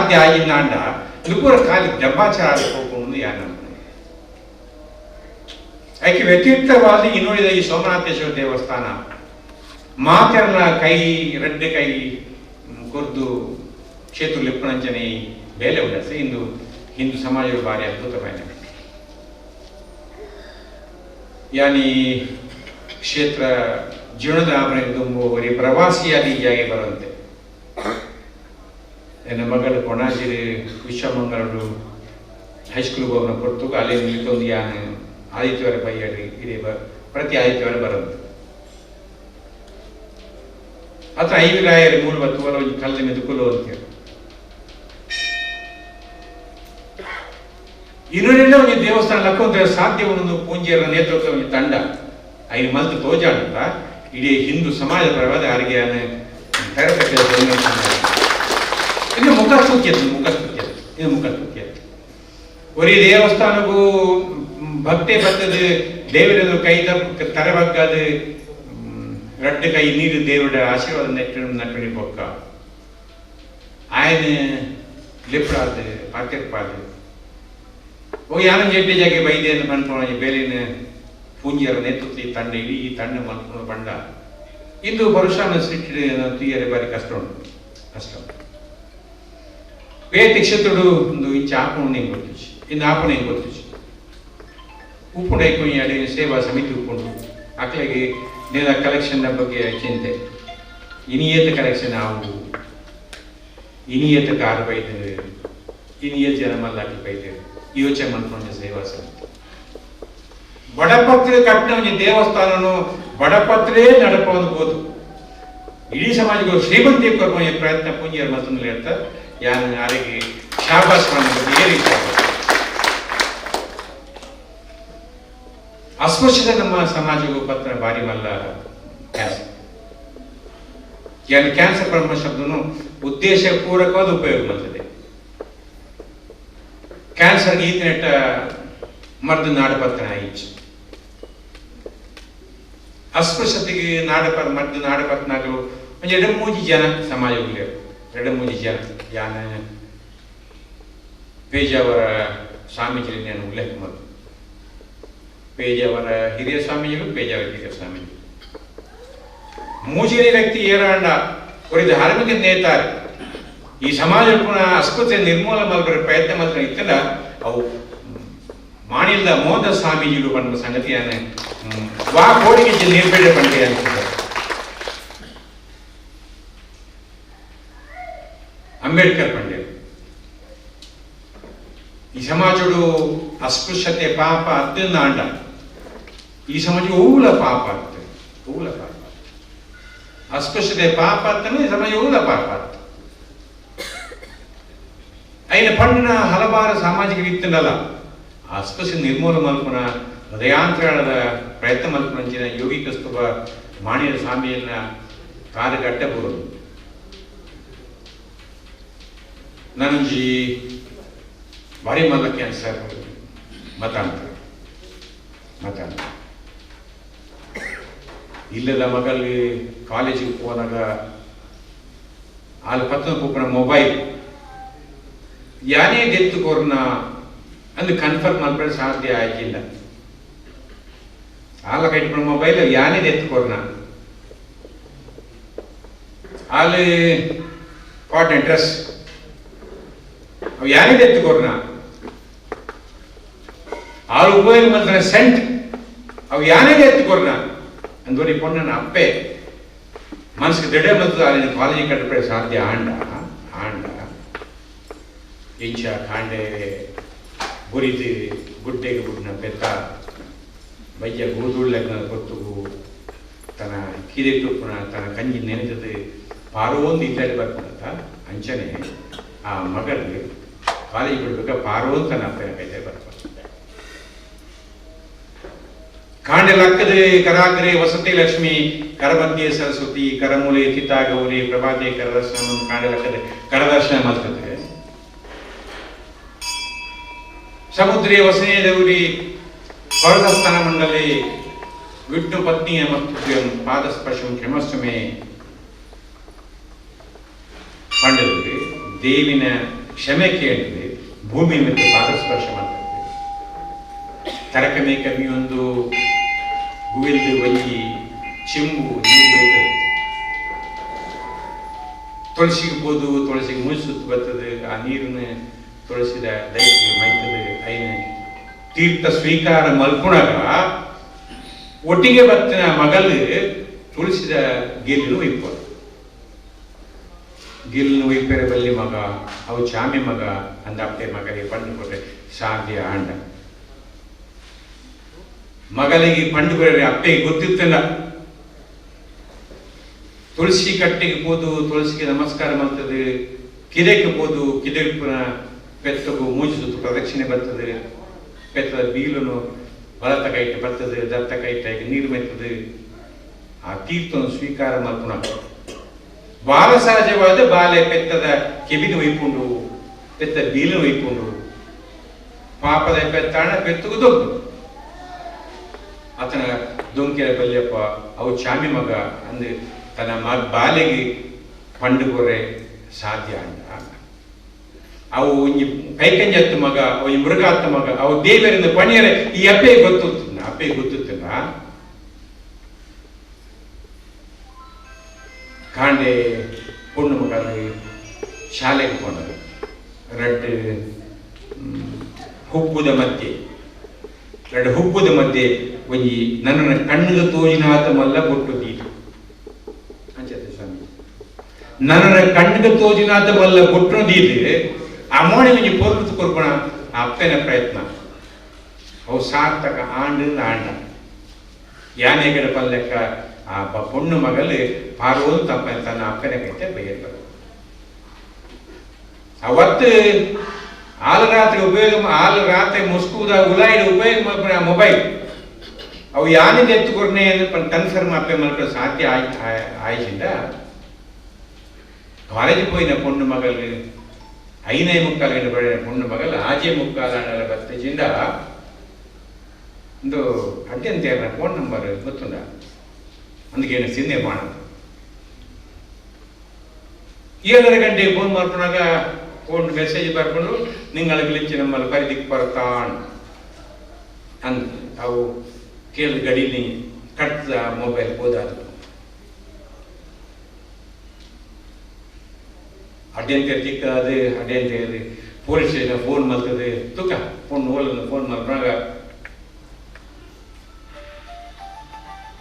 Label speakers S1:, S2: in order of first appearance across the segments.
S1: ಸಾಧ್ಯ ಆಯಿನಾಂಡ ನುಪುರ ಖಾಲಿ ಡಬ್ಬಾಚಾರ ಪೋಪುಂಡು ಯಾನ. ಐಕೆ ವ್ಯತಿರಿಕ್ತವಾದ ಇನ್ನುಳಿದ ಈ ಸೋಮನಾಥೇಶ್ವರ ದೇವಸ್ಥಾನ ಮಾತೆರ್ನ ಕೈ ರಡ್ಡ್ ಕೈ ಕೊರ್ದು ಕ್ಷೇತ್ರ ಲೆಪ್ಪುನಂಚನೆ ಬೇಲೆ ಉಂಡಸೆ ಇಂದು ಹಿಂದೂ ಸಮಾಜದ ಭಾರಿ ಅದ್ಭುತವಾಯಿನ. ಯಾನಿ ಕ್ಷೇತ್ರ ಜೀರ್ಣೋದ್ಧಾರ ದುಂಬು ಒರಿ ಪ್ರವಾಸಿಯಾದಿ ಜಾಗೆ ಬರಂತೆ. ಎನ್ನ ಮಗಳು ಕೊಣಾಜಿರು ವಿಶ್ವಮಂಗಳೂರು ಹೈಸ್ಕೂಲ್ ಹೋಗೋಣ ಪೊರ್ತುಗು ಅಲ್ಲಿ ನಿಲ್ತೊಂದು ಯಾನ್ ಆದಿತ್ಯವಾರ ಬಯ್ಯಡ್ ಇಡೀ ಪ್ರತಿ ಆದಿತ್ಯವಾರ ಬರಂತೆ. ಅತ್ತ ಐವಿರಾಯರು ಮೂರು ಬತ್ತುವರ ಒಂಜಿ ಕಲ್ಲು ಮೆದುಕುಲು ಅಂತೇಳಿ ಇನ್ನೊಂದೆಲ್ಲ ಒಂಜಿ ದೇವಸ್ಥಾನ ಲಕ್ಕೊಂತ ಸಾಧ್ಯ ಒಂದು ಪೂಂಜೆಯರ ನೇತೃತ್ವ ಒಂಜಿ ತಂಡ ಐನು ಮಲ್ತು ತೋಜಾಂಡ ಇಡೀ ಹಿಂದೂ ಸಮಾಜ ಪರವಾದ ಯಾರಿಗೆ ಇದು ಮುಖಸ್ತುತಿ, ಮುಖಸ್ತುತಿ, ಇದು ಮುಖಸ್ತುತಿ. ಒರಿ ದೇವಸ್ಥಾನಕ್ಕೂ ಭಕ್ತಿ ಬತ್ತದ ದೇವರದು ಕೈ ತರೆ ಬಗ್ಗದು ರಡ್ಡು ಕೈ ನೀರು ದೇವರ ಆಶೀರ್ವಾದ ನೆಟ್ಟು ನಟ್ಟಣಿ ಬೊಕ್ಕ ಆಯನ ಲಿಪ್ರಾದ ಪಾತಿರ್ಪಾದ ಓ ಯಾನ ಜೆಡ್ಡಿ ಜಾಗೆ ಬೈದೇನು ಪನ್ಪುನ ಬೇಲಿನ ಪೂಂಜರ ನೇತೃತ್ವ ಈ ತಂಡ ಇಡೀ ಈ ತಂಡ ಮಲ್ಪುನ ಬಂಡ ಇಂದು ಪರುಷಾನ ಸಿಟ್ಟು ತೀಯರೆ ಬಾರಿ ಕಷ್ಟ ಉಂಟು, ಕಷ್ಟ. ಬೇತೆ ಕ್ಷೇತ್ರಡು ಒಂದು ಇಂಚ ಆಪುಣ ಹೆಂಗೆ ಗೊತ್ತಿಚ್ಚು, ಇಂದು ಆಪುಣ ಹೆಂಗೆ ಗೊತ್ತಿಚ್ಚು. ಉಪ್ಪುಂಡು ಐಕೊಂಡಿ ಸೇವಾ ಸಮಿತಿ ಉಪ್ಪುಂಡು ಅಕ್ಲೆಗೆ ನೇರ ಕಲೆಕ್ಷನ್ ಬಗ್ಗೆ ಚಿಂತೆ. ಇನಿಯೇತ ಕಲೆಕ್ಷನ್ ಆವು, ಇನಿಯೇತ ಕಾರ್ ಬೈದರು, ಇನಿಯ ಜನ ಮಲ್ಲಾಕಿ ಬೈದರು ಯೋಚನೆ ಮಲ್ಪುಂಡು ಸೇವಾ ಸಮಿತಿ. ಬಡಪತ್ರೆ ಕಟ್ಟಿನ ಒಂಜಿ ದೇವಸ್ಥಾನನು ಬಡಪತ್ರೆ ನಡಪವನ್ನು ಬೋದು ಇಡೀ ಸಮಾಜಕ್ಕೆ ಶ್ರೀಮಂತಿ ಕೊರ್ಪ ಪ್ರಯತ್ನ ಪೂಂಜಿಯರ್ ಮತ್ತೊಂದು ಹೇಳ್ತಾ ಯಾನ್ ಯಾರಿಗೆ ಶಾಬಾಸ್ ಬಗ್ಗೆ ಏರಿಗೆ ಶಾಬಾಸ್. ಅಸ್ಪೃಶ್ಯತೆ ನಮ್ಮ ಸಮಾಜಕ್ಕೂ ಪತ್ರ ಭಾರಿ ಮಲ್ಲ ಕ್ಯಾನ್ಸರ್. ಯಾನ್ ಕ್ಯಾನ್ಸರ್ ಪರಮ ಶಬ್ದನು ಉದ್ದೇಶ ಪೂರಕವಾದ ಉಪಯೋಗ ಮಾಡ್ತದೆ. ಕ್ಯಾನ್ಸರ್ಗೆ ಈತನೆಟ್ಟ ಮದ್ದು ನಾಡಪತ್ರ ಆಯಿತು. ಅಸ್ಪೃಶ್ಯತೆಗೆ ನಾಡಪ ಮದ್ದು ನಾಡಪತ್ನಾಗಲು ಒಂಜಿ ಎರಡು ಮೂಜಿ ಜನ ಸಮಾಜ ಎರಡು ಮೂಜಿ ಜನ ಯಾನ ಪೇಜಾವರ ಸ್ವಾಮೀಜಿ ನಾನು ಉಲ್ಲೇಖ ಮಾಡು. ಪೇಜಾವರ ಹಿರಿಯ ಸ್ವಾಮೀಜಿಗಳು, ಪೇಜಾವರ ಹಿರಿಯ ಸ್ವಾಮೀಜಿ ಮೂಜಿನ ವ್ಯಕ್ತಿ ಏರಾಂಡ ಒರಿ ಧಾರ್ಮಿಕ ನೇತಾರ ಈ ಸಮಾಜ ಪುನಃ ಅಸ್ಪೃಶ್ಯತೆ ನಿರ್ಮೂಲ ಮಲ್ಪರ ಪ್ರಯತ್ನ ಮಾತ್ರ ಇತ್ತಲ್ಲ ಅವು ಮಾಣಿಲ್ದ ಮೋದ ಸ್ವಾಮೀಜಿಗಳು ಪಂಡ ಸಂಗತಿಯನ್ನು ವಾ ಕೋಡಿಗೆ ನಿರ್ಬೇಡ ಪಂಡೆ ಅಂತ ಅಂಬೇಡ್ಕರ್ ಪಂಡೆ. ಈ ಸಮಾಜಡು ಅಸ್ಪೃಶ್ಯತೆ ಪಾಪ ಅತ್ಯಂತ ಆಂಡ ಈ ಸಮಾಜ ಊಲ ಪಾಪ ಆಗ್ತದೆ, ಊಲ ಪಾಪ. ಅಸ್ಪೃಶ್ಯತೆ ಪಾಪ ಆಗ್ತಾನೆ, ಈ ಸಮಾಜ ಊಲ ಪಾಪ ಆಗ್ತದೆ. ಐನ ಪಂಡಿನ ಹಲವಾರು ಸಾಮಾಜಿಕ ಇತ್ತಲ್ಲ ಅಸ್ಪೃಶ್ಯ ನಿರ್ಮೂಲ ಮಲ್ಪುನ ಹೃದಯಾಂತರಾಳದ ಪ್ರಯತ್ನ ಮಲ್ಪುನಂಚಿನ ಯೋಗಿ ಕಸ್ತುಬ ಮಾಣಿಯ ಸ್ವಾಮಿಯನ್ನ ಕಾರುಗಟ್ಟೆ ಬರೋದು. ನನಂಜಿ ಭಾರಿ ಮಲ್ಲ ಕ್ಯಾನ್ಸರ್ ಮತಾಂತರ ಮತಾಂತರ ಇಲ್ಲದ ಮಗಲ್ಲಿ ಕಾಲೇಜಿಗೆ ಹೋದಾಗ ಅಲ್ಲಿ ಪತ್ತನ ಪೂಪನ ಮೊಬೈಲ್ ಯಾನೇ ಡೆತ್ ಕೊರ್ನ ಅಂದು ಕನ್ಫರ್ಮ್ ಮಲ್ಪರೆ ಸಾಧ್ಯ ಆಗಿಲ್ಲ. ಆಲ ಕೈಟ್ಪುನ ಮೊಬೈಲ್ ಯಾನೇ ಡೆತ್ ಕೊರ್ನ ಅಲ್ಲಿ ಕಾಟನ್ ಡ್ರೆಸ್ ಅವು ಯಾನೇ ಡೆತ್ ಕೊರ್ನ ಆಳು ಉಪಯೋಗ ಮಲ್ತನ ಸೆಂಟ್ ಅವು ಯಾನೇ ಡೆತ್ ಕೊರ್ನ ಅಂದೋರಿ ಪೊಣ್ಣನ ಅಪ್ಪೆ ಮನಸ್ಸಿಗೆ ದೃಢ ಮತ್ತು ಅಲ್ಲಿನ ಕಾಲೇಜಿಗೆ ಕಟ್ಟಪಡೆ ಸಾಧ್ಯ ಆಂಡ ಆಂಡ ಇಂಚ ಕಾಂಡೆ ಬುರಿದು ಗುಡ್ಡೆಗೆ ಬುಡ್ನ ಪೆತ್ತ ಬಯ್ಯ ಗೋಧುಳ್ಳೆಗ್ನ ಕೊತ್ತುಗು ತನ್ನ ಕಿರಿಟುಪ್ಪುನ ತನ್ನ ಕಂಜಿ ನೆನೆದದು ಪಾರೋಂದು ಇಲ್ಲಡೆ ಬರ್ಪುನತ ಅಂಚನೆ ಆ ಮಗಳು ಕಾಲೇಜ್ ಬಿಡ್ಬೇಕ ಪಾರೋನ್ ತನ್ನ ಅಪ್ಪನ ಕೈಲೇ ಬರ್ಪ. ಕಾಂಡೆ ಲಕ್ಕದೆ ಕರಾಗ್ರೆ ವಸತಿ ಲಕ್ಷ್ಮಿ ಕರಮಧ್ಯೆ ಸರಸ್ವತಿ ಕರಮೂಲೆ ತಿತಾ ಗೌರಿ ಪ್ರಭಾತೆ ಕರದರ್ಶನ ಕಾಂಡೆ ಲಕ್ಕದೆ ಕರದರ್ಶನ ಮಲ್ತದೆ. ಸಮುದ್ರೇ ವಸನೇ ಗೌರಿ ಪರ್ವತಸ್ಥಾನ ಮಂಡಲಿ ವಿಷ್ಣು ಪತ್ನಿಯ ಮಸ್ತುಭ್ಯಂ ಪಾದಸ್ಪರ್ಶಂ ಕ್ಷಮಸ್ವಮೇ ಪಂಡದು ದೇವಿನ ಕ್ಷಮೆ ಕೇಳಿದೆ ಭೂಮಿ ಮೇಲೆ ಪಾದಸ್ಪರ್ಶ ಮಾಡ್ತದೆ. ತರಕಮೆ ಕಮ್ಮಿಯೊಂದು ಗುವಿಲ್ದು ಒಂಜಿ ಚೆಂಬು ನೀರು ತುಳಸಿಗೆ ಪೋದು ತುಳಸಿಗೆ ಮೂಜಿ ಸುತ್ತು ಬರ್ತದೆ. ಆ ನೀರನ್ನು ತುಳಸಿದ ದೈಗೆ ಮೈತದೆ. ಐನ ತೀರ್ಥ ಸ್ವೀಕಾರ ಮಲ್ಪುಣಗ ಒಟ್ಟಿಗೆ ಬತ್ತಿನ ಮಗಲು ತುಳಸಿದ ಗೆಲ್ಲು ಒಯ್ಪೋದು. ಗಿಲ್ನು ಒಯ್ಪೆರೆ ಬಲ್ಲಿ ಮಗ ಅವು ಚಾಮಿ ಮಗ ಅಂದ ಅಪ್ಪೆ ಮಗಲಿಗೆ ಪಂಡು ಕೊಟ್ಟೆ ಸಾಧ್ಯ ಆಂಡ. ಮಗಲಿಗೆ ಪಂಡು ಕೊಟ್ಟರೆ ಅಪ್ಪೆಗೆ ಗೊತ್ತಿತ್ತಲ್ಲ. ತುಳಸಿ ಕಟ್ಟೆಗೆ ಪೋದು ತುಳಸಿಗೆ ನಮಸ್ಕಾರ ಮಾಡ್ತದೆ. ಕಿದೆಗೆ ಪೋದು ಕಿದೆಪುನ ಪೆತ್ತಗು ಮೂಜಿ ಸುತ್ತು ಪ್ರದಕ್ಷಿಣೆ ಬರ್ತದೆ. ಪೆತ್ತದ ಬೀಲನು ಬಲತ ಕೈಟ್ ಬರ್ತದೆ, ದತ್ತ ಕೈಟಾಗಿ ನೀರು ಮೆತ್ತದೆ. ಆ ತೀರ್ಥವನ್ನು ಸ್ವೀಕಾರ ಮಲ್ಪುಣ ಬಾಲ ಸಹಜವಾದ ಬಾಲೆ ಪೆತ್ತದ ಕೆಬಿನ ಒಯ್ಕೊಂಡು ಪೆತ್ತ ಬೀಲು ಒಯ್ಕೊಂಡು ಪಾಪದ ಪೆತ್ತಾಣ ಪೆತ್ತಗು ದೊಂಕು ಆತನ ದೊಂಕೆರ ಬಲ್ಯಪ್ಪ ಅವು ಚಾಮಿ ಮಗ ಅಂದು ತನ್ನ ಬಾಲೆಗೆ ಪಂಡು ಕೊರೆ ಸಾಧ್ಯ ಅಂದ. ಅವು ಒಂಜಿ ಕೈಕಂಜತ್ತು ಮಗ, ಅವು ಮೃಗಾತ್ತ ಮಗ, ಅವು ದೇವರಿಂದ ಪಣಿಯರೆ ಈ ಅಪ್ಪೆ ಗೊತ್ತಿಲ್ಲ, ಅಪ್ಪೆ ಗೊತ್ತಿಲ್ಲ. ಕಾಂಡೆ ಪೊಣ್ಣು ಮಗ ಶಾಲೆಗೆ ಹೋದರು. ರಡ್ಡು ಹುಬ್ಬುದ ಮಧ್ಯೆ, ರಡ್ಡು ಹುಬ್ಬುದ ಮಧ್ಯೆ ಒಂಜಿ ನನ್ನ ಕಣ್ಣಿಗೆ ತೋಜಿನಾತ ಮಲ್ಲ ಬೊಟ್ಟು ದೀಪ ಅಂಚತೆ ಸ್ವಾಮಿ. ನನ್ನ ಕಣ್ಣಿಗೆ ತೋಜಿನಾತ ಮಲ್ಲ ಬೊಟ್ಟು ದೀದು ಆ ಮೋಣೆ ಒಂಜಿ ಪೊರ್ಲು ಕೊರ್ಪಣ ಆ ಅಪ್ಪನ ಪ್ರಯತ್ನ. ಅವು ಸಾರ್ಥಕ ಆಂಡು ಆಂಡ ಯಾನೆ ಕಡೆ ಪಲ್ಲೆಕ್ಕ ಆ ಪೊಣ್ಣು ಮಗಲು ಪಾರ್ವದು ತಪ್ಪ ತನ್ನ ಅಪ್ಪನ ಕೈತೆ ಬೈಯರ್. ಅವತ್ತು ಆಲು ರಾತ್ರಿ ಉಪಯೋಗ, ಆಲು ರಾತ್ರಿ ಮುಸ್ಕುದ ಉಲಾಯಿಡ್ ಉಪಯೋಗ ಮಲ್ಪುನ ಮೊಬೈಲ್ ಅವು ಯಾನಿಂದ ಎತ್ತುಕೊರ್ನೆ ಕನ್ಫರ್ಮ್ ಅಪ್ಪೆ ಮಲ್ಪಡ ಸಾಧ್ಯ ಆಯ್ಚಿಂದ. ಕಾಲೇಜ್ ಪೋಯಿನ ಪೊಣ್ಣು ಮಗಲು 5:45 ಗಂಟೆ ಬಡಿನ ಪೊಣ್ಣು ಮಗಲು ಆಜೆ ಮುಕ್ಕಾಲು ಅಂಡಲ ಬತ್ತಿಜಿಂದ ಒಂದು ಅಡ್ಡಂತ ಫೋನ್ ನಂಬರ್ ಗೊತ್ತುಂಡ అందుకేನು ಸಿನ್ನೆ ಮಾಡ 7:30 ಗಂಟೆಗೆ ಫೋನ್ ಮಾಡ್ಕೊಂಡಾಗ ಫೋನ್ ಮೆಸೇಜ್ ಬರ್ಕೊಂಡು ನಿಂಗಳ ಗಿಳಿಚಿ ನಮ್ಮಲ್ಲಿ ಪರಿದಿಕ್ ಬರ್ತಾನ್ ಅಂದ್ ಅವು ಕೇಳಿದ ಗಡಿಲಿ ಕಟ್ದ ಮೊಬೈಲ್ ಹೋದಾದ ಅಡ್ಡಂತ ತಿಕ್ಕದು ಅಡ್ಡಂತ police station phone ಮಾಡ್ತದೆ ತುಕ ಫೋನ್ ಓಲನ್ನು ಫೋನ್ ಮಾಡ್ಕೊಂಡಾಗ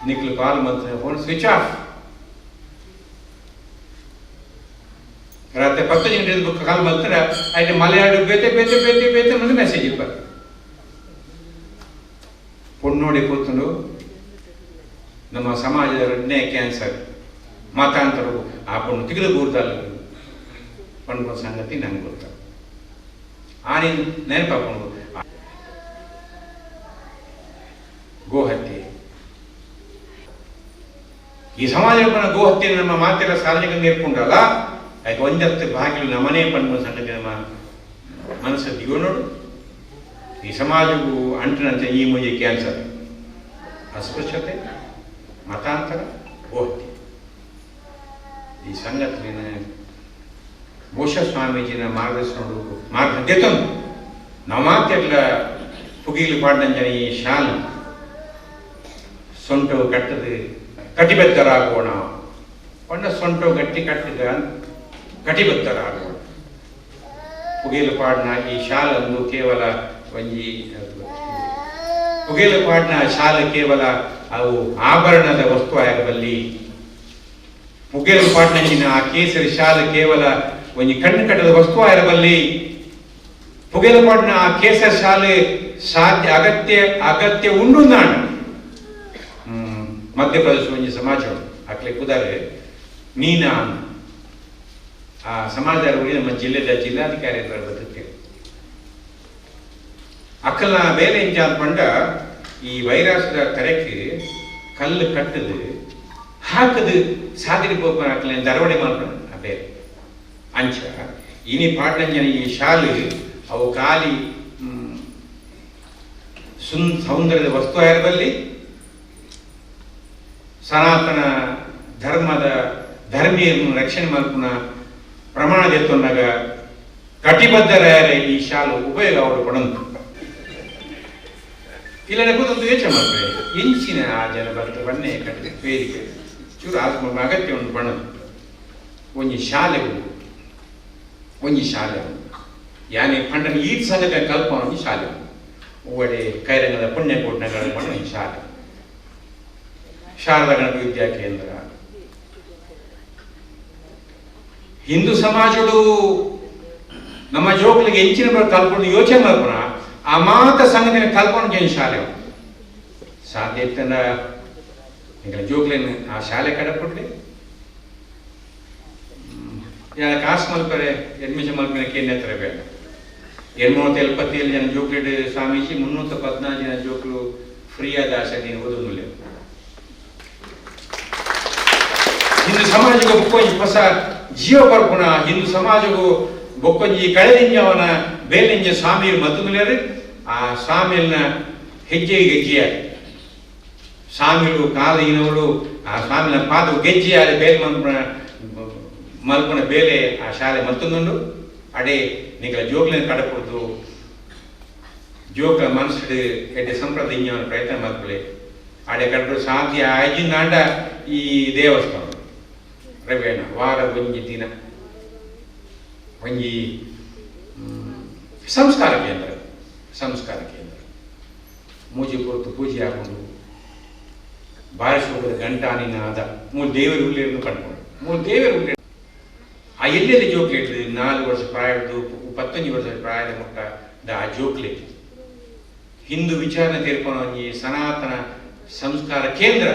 S1: ನಿಕ್ಲು ಕಾಲ್ ಮಾಡ್ತದೆ phone switch off. ರಾತ್ರಿ 10 ಗಂಟೆ ಕಾಲ್ ಮಾಡ್ತಾರೆ ಆಯ್ತು ಮಲಯಾಳ ಬೇತೆ ಬೇತೆ ಬೇತೆ ಬೇತೆ ಮತ್ತೆ ಮೆಸೇಜ್ ಇಪ್ಪ ಪೊಣ್ಣೋಡಿ ಕೂತ್ಕೊಂಡು ನಮ್ಮ ಸಮಾಜದ ಎರಡನೇ ಕ್ಯಾನ್ಸರ್ ಮತಾಂತರ ಆ ಪೊಣ್ಣು ತಿಗಿದು ಕೂರ್ದಲ್ಲ ಪಣ್ಕೊ ಸಂಗತಿ ನಂಗೆ ಗೊತ್ತ. ಆ ನೀನು ನೆನಪಾಕೊಂಡು ಗೋಹತ್ಯೆ ಈ ಸಮಾಜ ಗೋಹತ್ಯೆ ನಮ್ಮ ಮಾತೆಲ್ಲ ಸಾರ್ವಜನಿಕ ನೇರ್ಕೊಂಡಲ್ಲ ಅದಕ್ಕೆ ಒಂದತ್ತು ಬಾಗಿಲು ನಮ್ಮನೇ ಪಣ್ಕೊ ಸಂಗತಿ ನಮ್ಮ ಮನಸ್ಸು ದಿಗೋ ನೋಡು. ಈ ಸಮಾಜಕ್ಕೂ ಅಂಟಿನಂತೆ ಈ ಮುಂಜೆ ಕ್ಯಾನ್ಸರ್ ಅಸ್ಪೃಶ್ಯತೆ ಮತಾಂತರ ಗೋಹತ್ಯೆ ಈ ಸಂಗತಿನ ಬಹುಶಃ ಸ್ವಾಮೀಜಿನ ಮಾರ್ಗದರ್ಶನ ಮಾರ್ಗ ದೆತ್ತೊಂದು ನಾವು ಮಾತೆಲ್ಲ ಪುಗಿಲು ಪಾಡ್ನಂಜನ ಈ ಶಾಲು ಸೊಂಟು ಕಟ್ಟದು ಕಟಿಬದ್ಧರಾಗೋಣ ಪಂಡ ಸೊಂಟು ಗಟ್ಟಿ ಕಟ್ಟಿದ ಕಟಿಬದ್ಧರಾಗೋಣ. ಪುಗಿಲು ಪಾಡ್ನ ಈ ಶಾಲನ್ನು ಕೇವಲ ಒಂಜಿ ಪುಗಿಲು ಪಾಡ್ನ ಶಾಲು ಕೇವಲ ಅವು ಆಭರಣದ ವಸ್ತು ಆಗಬಲ್ಲಿ. ಪುಗೇಲು ಪಾಡ್ನಂಚಿನ ಆ ಕೇಸರಿ ಶಾಲು ಕೇವಲ ಒಂಜಿ ಕಣ್ಣು ಕಟ್ಟದ ವಸ್ತು ಆಗಿರಬಲ್ಲಿ. ಪುಗೇಲು ಪಾಡ್ನ ಆ ಕೇಸರಿ ಶಾಲೆ ಸಾಧ್ಯ ಅಗತ್ಯ ಅಗತ್ಯ ಉಂಡು ನಾಡು. ಮಧ್ಯಪ್ರದೇಶ ಒಂಜಿ ಸಮಾಜ ಅಕ್ಲೆ ಕುದಾರೆ ನೀನಾ ಆ ಸಮಾಜದ ನಮ್ಮ ಜಿಲ್ಲೆದ ಜಿಲ್ಲಾಧಿಕಾರಿ ಬದುಕ್ತೇವೆ. ಅಕ್ಕಲ್ನ ಬೇಲೆ ಇಂಜ ಪಂಡ ಈ ವೈರಸ್ದ ತರೆக்கு ಕಲ್ಲು ಕಟ್ಟದು ಹಾಕದು ಸಾದಿರಿ ಪೋಪನ ಅಕ್ಕಲ್ನ ದರವಡೆ ಮಾಡ್ಕೊಂಡು ಆ ಬೇರೆ ಅಂಚ ಇನಿ ಪಾಟಂಜನ ಈ ಶಾಲು ಅವು ಖಾಲಿ ಸೌಂದರ್ಯದ ವಸ್ತು ಆಗಿರಬಲ್ಲಿ ಸನಾತನ ಧರ್ಮದ ಧರ್ಮೀಯರನ್ನು ರಕ್ಷಣೆ ಮಾಡ್ಕೊಣ ಪ್ರಮಾಣ ಎತ್ತೊಂಡಾಗ ಕಟಿಬದ್ಧರಾಯರೆ ಈ ಶಾಲು ಉಪಯೋಗ ಅವಳು ಪಡಂತು ಇಲ್ಲನೆ ಕೂತಂದು ಯೋಚನೆ ಮಾಡ್ತಾರೆ ಇಂಚಿನ ಆ ಜನ ಬರ್ತಾರೆ ಬನ್ನೆ ಕಟ್ಟಿ ವೇದಿಕೆ ಚೂರು ಆತ್ಮ ಅಗತ್ಯ ಉಂಟು ಬಣ್ಣದು ಒಂಜಿ ಶಾಲೆ ಉಂಟು ಒಂಜಿ ಶಾಲೆ ಉಂಟು ಯಾನೆ ಪಂಡನ ಈ ಸಂಗತಿ ಕಲ್ಪ ಒಂಜಿ ಶಾಲೆ ಉಂಟು ಒಳ್ಳೆ ಕೈರಂಗದ ಪುಣ್ಯಕೋಟ್ನಗಳ ಬಣ್ಣ ಈ ಶಾಲೆ ಶಾರದಾ ಗಣಪ ವಿದ್ಯಾ ಕೇಂದ್ರ. ಹಿಂದೂ ಸಮಾಜಡು ನಮ್ಮ ಜೋಕ್ಲಿಗೆ ಹೆಚ್ಚಿನ ಕಲ್ಪನೆ ಯೋಚನೆ ಮಾಡ್ಕೊಣ ಆ ಮಾತ ಸಂಗತಿನ ಕಲ್ಪನೆ ಜನ ಶಾಲೆ ಸಾಧ್ಯ ಇತ್ತಂದ ಎಂಕಲ ಜೋಕ್ಲೇನು ಆ ಶಾಲೆ ಕಡೆ ಕೊಡ್ಲಿ ಯಾರ ಕಾಸು ಮಲ್ಪರೆ ಅಡ್ಮಿಷನ್ ಮಲ್ಪರೆ ಕೇಂದ್ರ ಹತ್ರ ಬೇಡ. 877 ಜನ ಜೋಕ್ಲೆಡ್ ಸ್ವಾಮೀಜಿ 314 ಜನ ಜೋಕ್ಲು ಫ್ರೀ ಆದ ಆಶೆ ನೀನು ಓದೋದಿಲ್ಲ. ಹಿಂದೂ ಸಮಾಜಕ್ಕೆ ಬೊಕ್ಕೊಂಜಿ ಹೊಸ ಜೀವ ಪರ್ಪುಣ ಹಿಂದೂ ಸಮಾಜಕ್ಕೂ ಬೊಕ್ಕೊಂಜಿ ಕಳೆದಿಂಜವನ ಬೇಲಿಂಜ ಸ್ವಾಮಿ ಮತ್ತೊಂದು ಆ ಸ್ವಾಮಿಯನ್ನ ಹೆಜ್ಜೆ ಗೆಜ್ಜೆಯ ಸ್ವಾಮಿಲು ಕಾಲಿನವಳು ಆ ಸ್ವಾಮಿನ ಪಾದ ಗೆಜ್ಜೆಯಾದ ಬೇಲ್ ಮಲ್ಪುನ ಮಲ್ಪುನ ಬೇಲೆ ಆ ಶಾಲೆ ಮತ್ತೊಂದುಂಡು. ಅಡೆ ನಿಗಳ ಜೋಗ್ಲಿನ ಕಡಪುಡ್ದು ಜೋಕ ಮನಸ್ಸು ಎಡ್ಡೆ ಸಂಪ್ರದಾಯ ಪ್ರಯತ್ನ ಮಲ್ಪಲೆ ಅಡೆ ಕಡಪು ಸಾಧ್ಯ ಆಯ್ಜಿಂದಾಂಡ ಈ ದೇವಸ್ಥಾನ ರವೇಣ ವಾರ ಒಂಜಿ ದಿನ ಒಂಜಿ ಸಂಸ್ಕಾರ ಕೇಂದ್ರ ಸಂಸ್ಕಾರ ಕೇಂದ್ರ ಮೂಜಿ ಪೊರ್ತು ಪೂಜೆ ಹಾಕೊಂಡು ಬಾರಿಸುವುದ ಗಂಟಾನಿನಾದ ಮೂರು ದೇವರು ಉಳ್ಳೇರನ್ನು ಕಂಡುಕೊಂಡು ಮೂರು ದೇವರು ಉಳ್ಳೇರು ಆ ಎಲ್ಲೆಲ್ಲಿ ಜೋಕ್ಲೆ ಇರ್ತದೆ 4 ವರ್ಷ ಪ್ರಾಯದ್ದು 19 ವರ್ಷ ಪ್ರಾಯದ ಮುಟ್ಟ ಆ ಜೋಕ್ಲೆ ಹಿಂದೂ ವಿಚಾರಣೆ ತೀರ್ಪಣ ಒಂಜಿ ಸನಾತನ ಸಂಸ್ಕಾರ ಕೇಂದ್ರ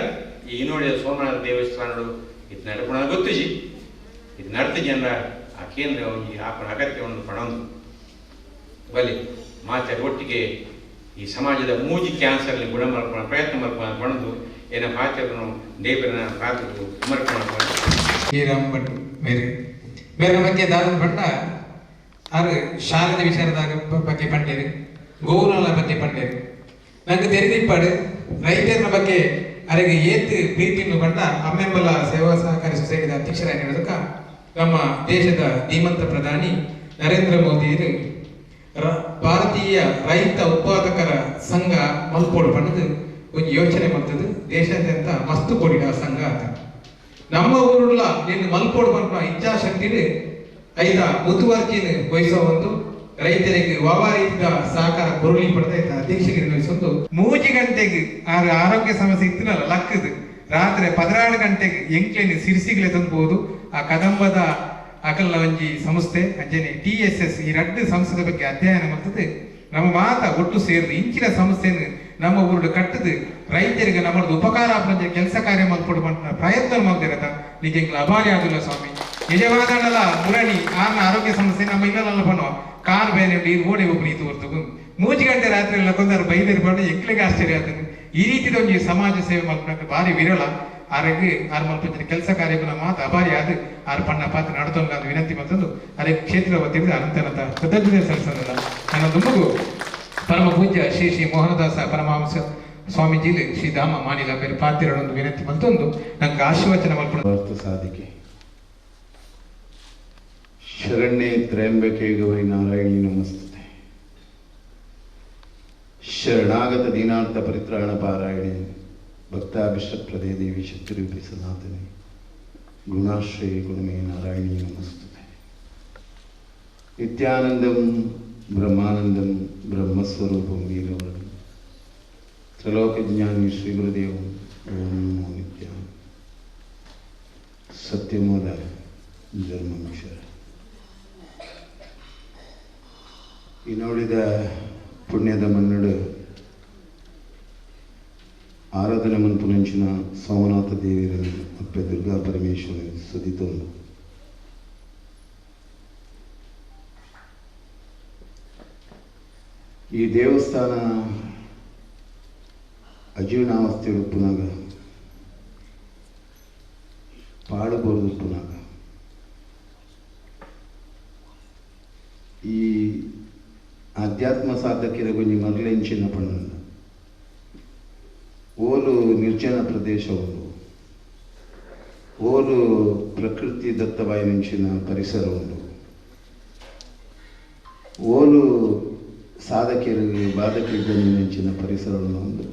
S1: ಈ ಇನ್ನೋಡಿದ ಸೋಮನಾಥ ದೇವಸ್ಥಾನಗಳು ಇದು ನಡಪಣ ಗೊತ್ತಿಜಿ ಇದು ನಡ್ತ ಜನರ ಆ ಕೇಂದ್ರ ಒಂಜಿ ಆಪಣ ಅಗತ್ಯವನ್ನು ಪಣೊಂದು ಬಲಿ ಮಾತೆ ಒಟ್ಟಿಗೆ ಈ ಸಮಾಜದ ಮೂಜಿ ಕ್ಯಾನ್ಸರ್ಲಿ ಗುಣ ಮಲ್ಪಣ ಪ್ರಯತ್ನ ಮಲ್ಪಣ ಪಣದು ಏನ ಪಾತ್ರನು ದೇವರನ ಪಾತ್ರವು ಸಮರ್ಪಣ.
S2: ಶ್ರೀರಾಮ್ ಭಟ್ ಬೇರೆ ಬೇರೆ ಬಗ್ಗೆ ದಾದನ್ ಪಂಡ ಆರು ಶಾಲೆದ ವಿಚಾರದಾಗ ಬಗ್ಗೆ ಪಂಡೇರು ಗೋವುಗಳ ಬಗ್ಗೆ ಪಂಡೇರು ನಂಗೆ ತೆರೆದಿಪ್ಪಾಡು ರೈತರ ಬಗ್ಗೆ ಅರೆಗೆ ಏತ್ ಪ್ರೀತಿಯನ್ನು ಪಂಡ ಅಮ್ಮೆಂಬಲ ಸೇವಾ ಸಹಕಾರಿ ಸೊಸೈಟಿದ ಅಧ್ಯಕ್ಷರಾಗಿರೋದಕ್ಕ ನಮ್ಮ ದೇಶದ ಧೀಮಂತ ಪ್ರಧಾನಿ ನರೇಂದ್ರ ಮೋದಿಯರು ಭಾರತೀಯ ರೈತ ಉತ್ಪಾದಕರ ಸಂಘ ಮಲ್ಪೋಡು ಪಂಡದು ಒಂದು ಯೋಚನೆ ಮಾಡ್ತದೆ. ದೇಶಾದ್ಯಂತ ಮಸ್ತು ಕೊಡಿದ ಸಂಘ ಅಂತ ನಮ್ಮ ಊರುಳ್ಳ ನೀನು ಮಲ್ಪೋಡು ಪನ್ಪುನ ಇಚ್ಛಾಶಕ್ತಿಡು ಐತ ಮುತುವರ್ಜಿನ ವಹಿಸೋ ಒಂದು ರೈತರಿಗೆ ವಾವ ರೀತಿಯ ಸಹಕಾರ ಕೊರಳಿ ಪಡೆದ ಐತ ಅಧ್ಯಕ್ಷರಿಗೆ ವಹಿಸೊಂದು 3 ಗಂಟೆಗೆ ಆರು ಆರೋಗ್ಯ ಸಮಸ್ಯೆ ಇತ್ತಿನಲ್ಲ ಲಕ್ಕದು ರಾತ್ರಿ 16 ಗಂಟೆಗೆ ಎಂಕ್ಲೇನಿ ಸಿರಿಸಿಗಳೇ ತಂದ್ಬೋದು. ಆ ಕದಂಬದ ಅಕಲ್ನ ಒಂಜಿ ಸಂಸ್ಥೆ ಅಂಜನೆ TSS ಈ ರಡ್ಡು ಸಂಸ್ಥೆದ ಬಗ್ಗೆ ಅಧ್ಯಯನ ಮಾಡ್ತದೆ. ನಮ್ಮ ಮಾತ ಒಟ್ಟು ಸೇರಿದು ಇಂಚಿನ ಸಂಸ್ಥೆಯನ್ನು ನಮ್ಮ ಊರು ಕಟ್ಟದು ರೈತರಿಗೆ ನಮ್ಮದು ಉಪಕಾರ ಕೆಲಸ ಕಾರ್ಯ ಮಲ್ಪೊಡು ಪ್ರಯತ್ನ ಮಾಡ್ತಿರತ್ತ ನಿಗೆ ಎಂಕ್ಲ ಅಭಾರಿ ಆದಿಲ್ಲ ಸ್ವಾಮಿ. ನಿಜವಾದಲ್ಲ ಮುರಣಿ ಆರ್ನ ಆರೋಗ್ಯ ಸಮಸ್ಯೆ ನಮ್ಮ ಇಲ್ಲಲ್ಲ ಪಣ್ಣುವ ಕಾರ್ ಬೇರೆ ನೀರು ಓಡಿ ಒಬ್ಬರು ಈ ತೋರ್ತಗು 3 ಗಂಟೆ ರಾತ್ರಿ ಎಲ್ಲ ಕೊಂದರು ಬೈದಿರ್ಬಾರ್ದು ಎಂಕ್ಲಿಗೆ ಆಶ್ಚರ್ಯ ಆಗ್ತದೆ. ಈ ರೀತಿದ ಒಂಜಿ ಸಮಾಜ ಸೇವೆ ಮಲ್ಪನಕ್ಕೆ ಭಾರಿ ವಿರಳ. ಆರೋಗ್ಯ ಆರು ಮಲ್ಪಂಚಿನ ಕೆಲಸ ಕಾರ್ಯಗಳ ಮಾತು ಅಭಾರಿ ಆದ ಆರು ಪಣ್ಣ ಪಾತ್ರ ನಡ್ತೊಂದು ಅದು ವಿನಂತಿ ಮತ್ತೊಂದು ಅದೇ ಕ್ಷೇತ್ರ ವತಿಯಿಂದ ಅನಂತನಂತ ಕೃತಜ್ಞತೆ ಸಲ್ಲಿಸೋದಿಲ್ಲ. ನನ್ನ ದುಂಬಗು ಪರಮ ಪೂಜ್ಯ ಶ್ರೀ ಶ್ರೀ ಮೋಹನದಾಸ ಪರಮಹಂಸ ಸ್ವಾಮೀಜಿಲಿ ಶ್ರೀ ಧಾಮ ಮಾನಿಲ ಬೇರೆ ಪಾತ್ರರೊಂದು ವಿನಂತಿ ಮತ್ತೊಂದು ನಂಗೆ ಆಶೀರ್ವಚನ ಮಲ್ಪಣ.
S3: ಸಾಧಿಕೆ ಶರಣ್ಯೇ ತ್ರಯಂಬಕೆ ಗೌರಿ ನಾರಾಯಣಿ ನಮಸ್ತುತೆ. ಶರಣಾಗತ ದೀನಾರ್ಥ ಪರಿತ್ರಾಣ ಪಾರಾಯಣೆ ಭಕ್ತಾಭಿಷ್ಟಪ್ರದೇ ದೇವಿ ಶಕ್ತಿರೂಪಿ ಸನಾತನೆ ಗುಣಾಶ್ರಯ ಗುಣಮೇ ನಾರಾಯಣಿ ನಮಸ್ತುತೆ. ನಿತ್ಯಾನಂದಂ ಬ್ರಹ್ಮಾನಂದಂ ಬ್ರಹ್ಮಸ್ವರೂಪಂ ವೀರವರಂ ತ್ರಿಲೋಕಜ್ಞಾನಿ ಶ್ರೀ ಗುರುದೇವಂ ಓಂ ನಮೋ ನಿತ್ಯ ಸತ್ಯಮೂಲ ಧರ್ಮಮಿಶ್ರ. ಈ ನೋಡಿದ ಪುಣ್ಯದ ಮನ್ನಡು ಆರಾಧನೆ ಮನ್ಪುನಂಚಿನ ಸೋಮನಾಥ ದೇವಿಯರನ್ನು ಅಪ್ಪೆ ದುರ್ಗಾ ಪರಮೇಶ್ವರ ಸುದಿತೊಂದು ಈ ದೇವಸ್ಥಾನ ಅಜೀರ್ಣಾವಸ್ಥೆ ಉಪ್ಪುನಾಗ ಪಾಡುಬೋದು ಉಪ್ಪುನಾಗ ಈ ಆಧ್ಯಾತ್ಮ ಸಾಧಕರ ಗೊಂಜಿ ಮರಳೆಂಚಿನ ಪಣ್ಣ ಓಲು ನಿರ್ಜನ ಪ್ರದೇಶ ಉಂಡು, ಓಲು ಪ್ರಕೃತಿ ದತ್ತವಾಯಿನಂಚಿನ ಪರಿಸರ ಉಂಡು. ಓಲು ಸಾಧಕರಿಗೆ ಬಾಧಕರಿಗೆ ಪರಿಸರವನ್ನು ಒಂದು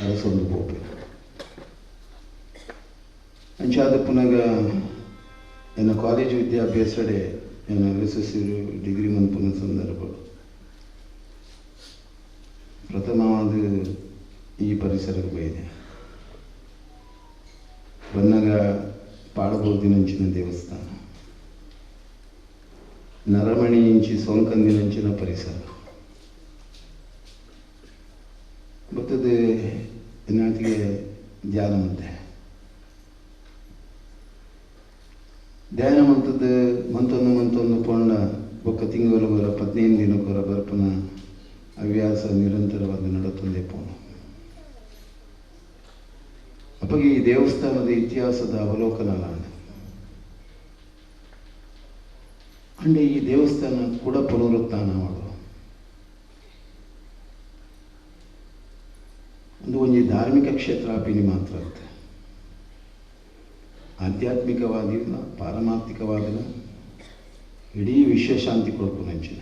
S3: ಅರಸೊಂದು ಪೋಪೆ ಅಂಚಾದ ಪುನಗ ನನ್ನ ಕಾಲೇಜು ವಿದ್ಯಾಭ್ಯಾಸಡೆ ನಾನು ಎಸ್ ಎಸ್ ಸಿ ಡಿಗ್ರಿ ಮನ್ಪುನ ಸಂದರ್ಭ ಪ್ರಥಮವಾದ ಈ ಪರಿಸರಕ್ಕೆ ಬೈದೆ ಬನ್ನಗ ಪಾಡಬೋದಿನಂಚಿನ ದೇವಸ್ಥಾನ ನರಮಣಿ ಇಂಚಿ ಸೋಂಕಂದಿನಂಚಿನ ಪರಿಸರ ಬರ್ತದೆ ನಾಟಿಗೆ ಧ್ಯಾನ ಮಂತೆ ಧ್ಯಾನ ಮಂತದ್ದು ಮಂತೊಂದು ಮಂತೊಂದು ಪೊಂಡ ಬೊಕ್ಕ ತಿಂಗಳು 15 ದಿನಕ್ಕೊರ ಬರ್ಪನ ಹವ್ಯಾಸ ನಿರಂತರವಾದ ನಡತೊಂದೇ ಪೋಣ. ಅಪ್ಪಗೆ ಈ ದೇವಸ್ಥಾನದ ಇತಿಹಾಸದ ಅವಲೋಕನ ಅಂಡೆ ಈ ದೇವಸ್ಥಾನ ಕೂಡ ಪುನರುತ್ಥಾನ ಮಾಡುವ ಒಂದು ಒಂಜಿ ಧಾರ್ಮಿಕ ಕ್ಷೇತ್ರ ಅಪಿನಿ ಮಾತ್ರ ಅತ್ತೆ ಆಧ್ಯಾತ್ಮಿಕವಾದಿನ ಪಾರಮಾರ್ಥಿಕವಾದಿನ ಇಡೀ ವಿಶ್ವಶಾಂತಿ ಕೊಡ್ಪುನಂಚಿನ